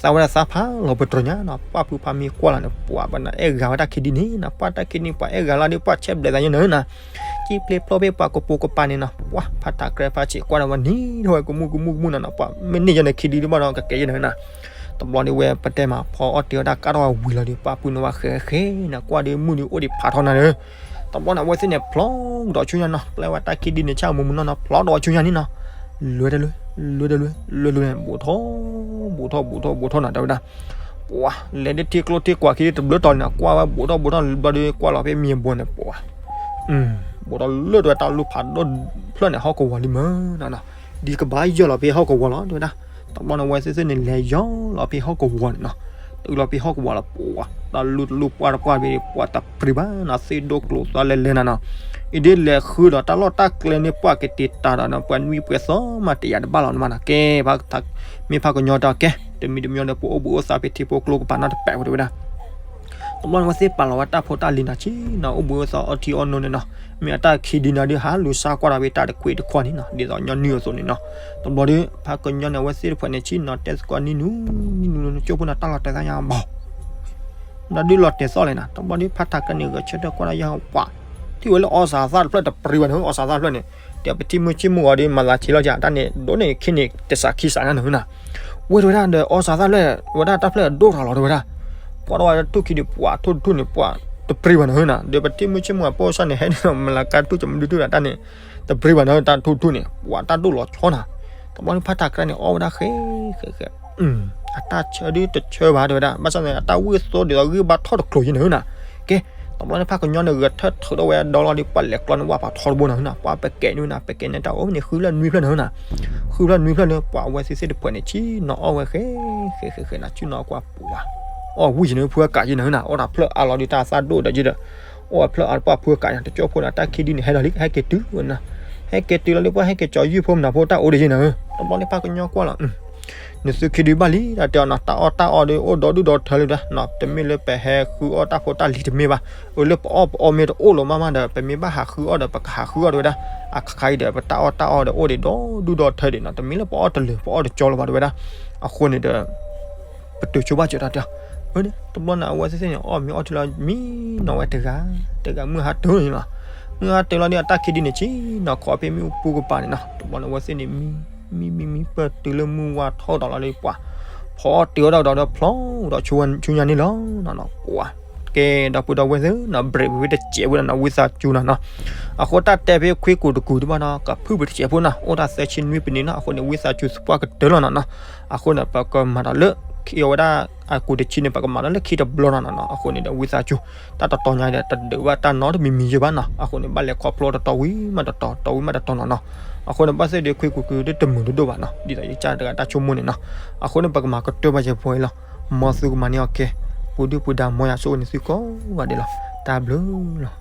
သးဝဲဒၣ်သးဖးလီၤပတြၢၤညါနီၤ. ပှၤဖုဖးမံကွၢ်လီၤန့ၣ် ပှၤဘၣ်နၤအဲၣ်ဂၤဝဲတၢ်ခံဒုန့ၣ်နီၤ. ပှၤတၢ်ခံဒုန့ၣ် ပှၤအဲၣ်ဂၤလၢဒုး ပှၤဆဲးဘျဲးသးယဲနၤနီၤ. ကံၣ်ပျ့ၤဖျိဖဲပှၤကပိာ်ကပၤန့ၣ်နီၤ ပှၤဖးထးကြဲဖးဆံးကွၢ်ဒီးဝဲနံၤထီၣ်ဝဲကမူၣ်ကမူၣ်ကမူၣ်နၤနီၤ. ပှၤမ့ၢ်န့ၢ်ယဲနခံဒုဒုးဘၣ်ဒီး ကကဲယဲနၤနီၤ. တဘျီဒုးဝဲပတဲမး ဖီအီၣ်တ့ၢ်ဝဲဒၣ်ကးထီၣ်ဝဲဝံၤလီၤဒီး ပှၤပုၢ်န့ၢ်ဝဲဃဲဃဲနီၤ ကွၢ်ဒီးမုၢ်ဒီးအိၣ်ဒံးဖးထီနၤဒီး တဘျီန့ၣ် အဝဲသ့ၣ်န့ၣ် ဖျီကဒီးဆူညါနီၤ ပျဲဝဲတၢ်ခံဒုန့ၣ် ဆၣ်မူမူနီၢ်နီၢ် ဖျီဒီးဆူညါန့ၣ်နီၤ လွဲတလွဲ လွဲတလွဲ လွဲတလွဲန့ၣ် ဘူးထီၣ် ဘူးထီၣ် ဘူးထီၣ် ဘူးထီၣ်နီၤ တဲဝဲဒၣ် ပှၤ လဲၤဒ်ထံကျိထံကွၢ်ခံဒုတဘျုးတီၤန့ၣ် ကွၢ်ဝဲဘူးထီၣ်ဘူးထီၣ် ဘျီဒီးကွၢ်လီၤဖဲမံၤဘိန့ၣ် ပှၤ ဘူးထီၣ်လၢတဝဲတၢ်လူၢ်ဖးဒိၣ်ဖျၢၣ်န့ၣ် ဟီၣ်ကဝီၤလံမၢနီၤနီၤ ဒ်ကဘၣ်ယၢၢ်လီၤဖဲဟီၣ်ကဝီၤလီၤ တဲဝဲဒၣ် တဘျီန့ၣ် အဝဲသ့ၣ်သ့ၣ်န့ၣ် လဲၤယီၤလီၤဖဲဟီၣ်ကဝီၤန့ၣ်နီၤ တုၤလီၤဖဲဟီၣ်ကဝီၤလီၤ ပှၤ တၢ်လူၢ်တလူၢ်ပှၢ်တပှၢ်ဖဲ ပှၤတပျံၤဘၣ်နီၤ သ့ၣ်ဒိၣ်ကျိၤသွါလဲၤလဲၤနၤနီၤ အံၤဒ်လဲၤဃုဒီးတၢ်လီၢ်တၢ်ကျဲန့ၣ် ပှၤကတ့ၤတၢ်ဒီးနီၤ ပှၤနွံပှဲၤသီမး တယာ်တဘၣ်လီၤနမးနီၤ ကဲ မ့ၢ်ဖးကညီတၢ်ကဲ တမံၤတမံၤဒီး ပအိၣ်ဘှံးအိၣ်သါဖဲထံဖိကျိကပၤနီတပာ်ဝဲ တဲဝဲဒၣ် တဘျီန့ၣ် အဝဲသ့ၣ်ပာ်လီၤဝဲတၢ်ဖိတၢ်လံၤနီၤ ဆ့ၣ်နီၤ အိၣ်ဘှံးအိၣ်သါအီထံအီနိန့ၣ်နီၤ မ့ၢ်အတၢ်ခံဒုန့ၣ်ဒုး ဟးလူၤစါကွၢ်ဒီးဖဲတၢ်တခွံတခီန့ၣ်နီၤ ဒ်သိးညီနုၢ်အသိးန့ၣ်နီၤ တဘျီဒီး ဖးကညီန့ၣ် အဝဲသ့ၣ်တဖၣ်န့ၣ် ဆ့ၣ်နီၤ တဲသကိးနံၤနူၤ နံၤနူၤ နကၠိဖိန့ၣ် တၢ်လီၤတဲာ်သးညါဘၣ် ဒီးဒုးလီၤတဲာ်သီၣ်လဲၣ်နီၤ တဘျီဒီး ဖးထးကဲန့ၣ် ဂဲၤဆၢထၢၣ်ကွၢ်ဒီးယဲၢ်ပှၤ ထံၣ်ဝဲလၢအီစၣ်သၣ်တဖျၢၣ်တပျံၤဘၣ်န့ၣ် အီစၣ်သၣ်တဖျၢၣ်န့ၣ် ဒီးပထံၣ်မုၢ်ဆ့ၣ်မုၢ်ဂီၤဒီး မၤသးဆံးလီၤကၢ် တၢ်န့ၣ် ဒိၣ်န့ၢ်ခံန့ၣ် တစးခံစးညါန့ၣ်နီၤ ဝဲတဲဝဲဒၣ်ဒီး အီစၣ်သၣ်ဖျၢၣ် ဝဲဒၣ်တၢ်ဖျၢၣ်ဒိၣ်ထီၣ်လီၤ တဲဝဲဒၣ် ကွၢ်ထီၣ်ဝဲထိၣ်ခံဒီး ပှၤထိၣ်တထိၣ်န့ၣ် ပှၤတပျံၤဘၣ်န့ၣ်နီၤ ဒီးပထံၣ်မုၢ်ဆ့ၣ်မုၢ်ဂီၤ ပအိၣ်စၢ်န့ၣ် ဟဲန့ၣ်ဒီး မလၤကါထူၣ်ကမဒုထူၣ်ဒၣ်တၢ်န့ၣ် တပျံၤဘၣ်န့ၣ် တၢ်ထိၣ်တထိၣ်န့ၣ် ပှၤတၢ်ဒိၣ်လီၤဆီနီၤ တဘျီန့ၣ် ဖးထးကဲန့ၣ် အီၣ်ဝဲဒၣ်ဃဲ ဃဲ ဃဲ အတၢ်ဆၢဒုးတဆၢဘၣ် တဲဝဲဒၣ် ဘၣ်ဆၣ်န့ၣ် အတၢ်ဝံၣ်သိဒ်သိးဂံၢ်ဘါထီၣ်တကျိၤယဲၢ်န့ၣ်နီၤ ကဲ တဘျီန့ၣ် ဖးကညီန့ၣ် ဂဲၤထၢၣ်ထုးထီၣ်ဝဲဒီလီၤဒီး ပှၤလဲၤကျီန့ၣ် ဝၣ်ဖးထီတဘိနီၤနီၤ ပှၤပကဲန့ၣ်နီၤ ပကဲန့ၣ် တၢ်အိၣ်ဖဲန့ၣ် ဃုဖျၢၣ်နွံဖျၢၣ်န့ၣ်နီၤ ဃုဖျၢၣ်နွံဖျၢၣ်လၢ ပှၤအဝဲသ့ၣ်သ့ၣ်တဖၣ်န့ၣ် ဆ့ၣ်နီၤအီၣ်ဝဲဃဲ ဃဲ ဃဲ ဃဲနီၤ ဆ့ၣ်နီၤကွၢ်ပှၤ အီၣ်ဝံၣ်ယဲၢ်န့ၣ် ဖုအကးယဲၢ်န့ၣ်နီၤ အီၣ်တၢ်ဖျၢၣ်အါလီၤဒီး တၢ်သၣ်ဒိၣ်ဒီးယဲၢ်ဒီး အီၣ်ဝဲဖျၢၣ်အါလီၤ ပှၤဖုအကးယဲၢ် တကၠိဖိန့ၣ် တၢ်ခံဒုန့ၣ် ဟဲလီၤလံ ဟဲက့ၤတုၤဝဲနီၤ ဟဲက့ၤတုၤလီၤလၢ ပှၤဟဲက့ၤကၠီၤယုၢ်ဖိမနုၤဖိ တၢ်အိၣ်ဒီးယဲၢ်န့ၣ် တဘျီန့ၣ် ဖးကညီကွၢ်လီၤ နသုခံဒုဘၣ်လံ တၢ်တဲအီၤနီၤ တၢ်အီၣ်တၢ်အီဒီး အိၣ်ဒီဒူၣ်ဒီထၢလံဒီး တမ့ၢ်လၢပဟဲဃုအီၣ်တၢ်ဖိတၢ်လံၤတမ့ၢ်ဘၣ် အၢ လၢပအီၣ်ပအီမ့ၢ်တအိၣ်လီၤမးမးဒီး ပမ့ၢ်ဘၣ်ဟးဃုအီၣ်ဒီး ပကဟးဃုအီၣ်တဲဝဲဒၣ် အခါအံၤဒီး ပတၢ်အီၣ်တၢ်အီဒီး အိၣ်ဒံးဒီဒူၣ်ဒီထၢဒံးနီၤ တမ့ၢ်လၢပအီၣ်တလၢာ် ပအီၣ်တကၠီလၢၤဘၣ်တဲဝဲဒၣ် အဃိန့ၣ်ဒီး ပတုာ်ဆိဘၣ်စၢၤတၢ်တဲအီၤ တဘျီန့ၣ် အဝဲသ့ၣ်သ့ၣ်န့ၣ် အီၣ်မ့ၤအီထံလီၤ မံနီၤဝဲတဂၤ တဂၤမုၢ်ဟါတၢၤန့ၣ်လီၤ မုၢ်ဟါတၢၤလီၤဒီး အတၢ်ခံဒုန့ၣ် ဆ့ၣ်နီၤခိးဖဲမ့ၣ်အူပူၤကပၤန့ၣ်နီၤ တဘျီန့ၣ် အဝဲသ့ၣ်န့ၣ် မံ မံ မံ မံ ပၢၢ်တုၤလၢမုၢ်ဝါထီၣ်ဒီးလီၤဒီး ပှၤ ဖီအီၣ်တ့ၢ်ဝဲဒၣ်ဒီး ဖျီဒီးဆူညါန့ၣ်လီၤနီၤနီၤ ပှၤ ကဲ ဒီပုၢ်ဒီဝဲၢ်သ့ၣ်နီၤ break ဖဲတစဲးဖိဒီးနီၤ ဝံသးစူၤနီၤနီၤ အဃိတၢ်တဲဖဲခွံကူာ်တကူာ်တဘၣ်နီၤ ကဖုၣ်ပတစဲးဖိနီၤ အိၣ်တၢ်သၢဆံနွံပနံးနီၤ အဃိန့ၣ် ဝံသးစူၤသပှၢ်ကတၢၢ်လီၤနီၤနီၤ အဃိန့ၣ် ပကမၤဒီးလၢ ခံအဝဲဒၣ် အကူာ်တဆံန့ၣ် ပကမၤဒီးလၢခံတဘျီနီၤနီၤနီၤ အဃိန့ၣ်ဒီး ဝံသးစူၤ တၢ်တတီၤညါဒီး တဒုးဘၣ်တၢ်နီတမံၤမံၤယဲၢ်ဘၣ်နီၤ အဃိန့ၣ် ဘၣ်လဲၤခီဖျိတတီၤဝံၤမးတတီၤ တတီၤဝံၤမးတတီၤနီၤနီၤ အဃိန့ၣ် ဘၣ်သ့ၣ်ဒီးခွံကူာ်တကူာ်တမုာ်တဒိၣ်ဘၣ်နီၤ ဒ်သိးယကစၢ်တဂၤတၢ်ဆိကမိၣ်န့ၣ်နီၤ အဃိန့ၣ် ပကမၤကတၢၢ်ဘၣ်ယဲၢ်ဖိအံၤလီၤ မ်သုကမၤန့ၢ်အီၤကဲ ပူၤဒုၣ်ပူၤဒါ မ်ယွၤဆိၣ်ဂ့ၤန့ၢ်သုကိးဂၤဒဲးလီၤ တၢ်ဘျုးလီၤ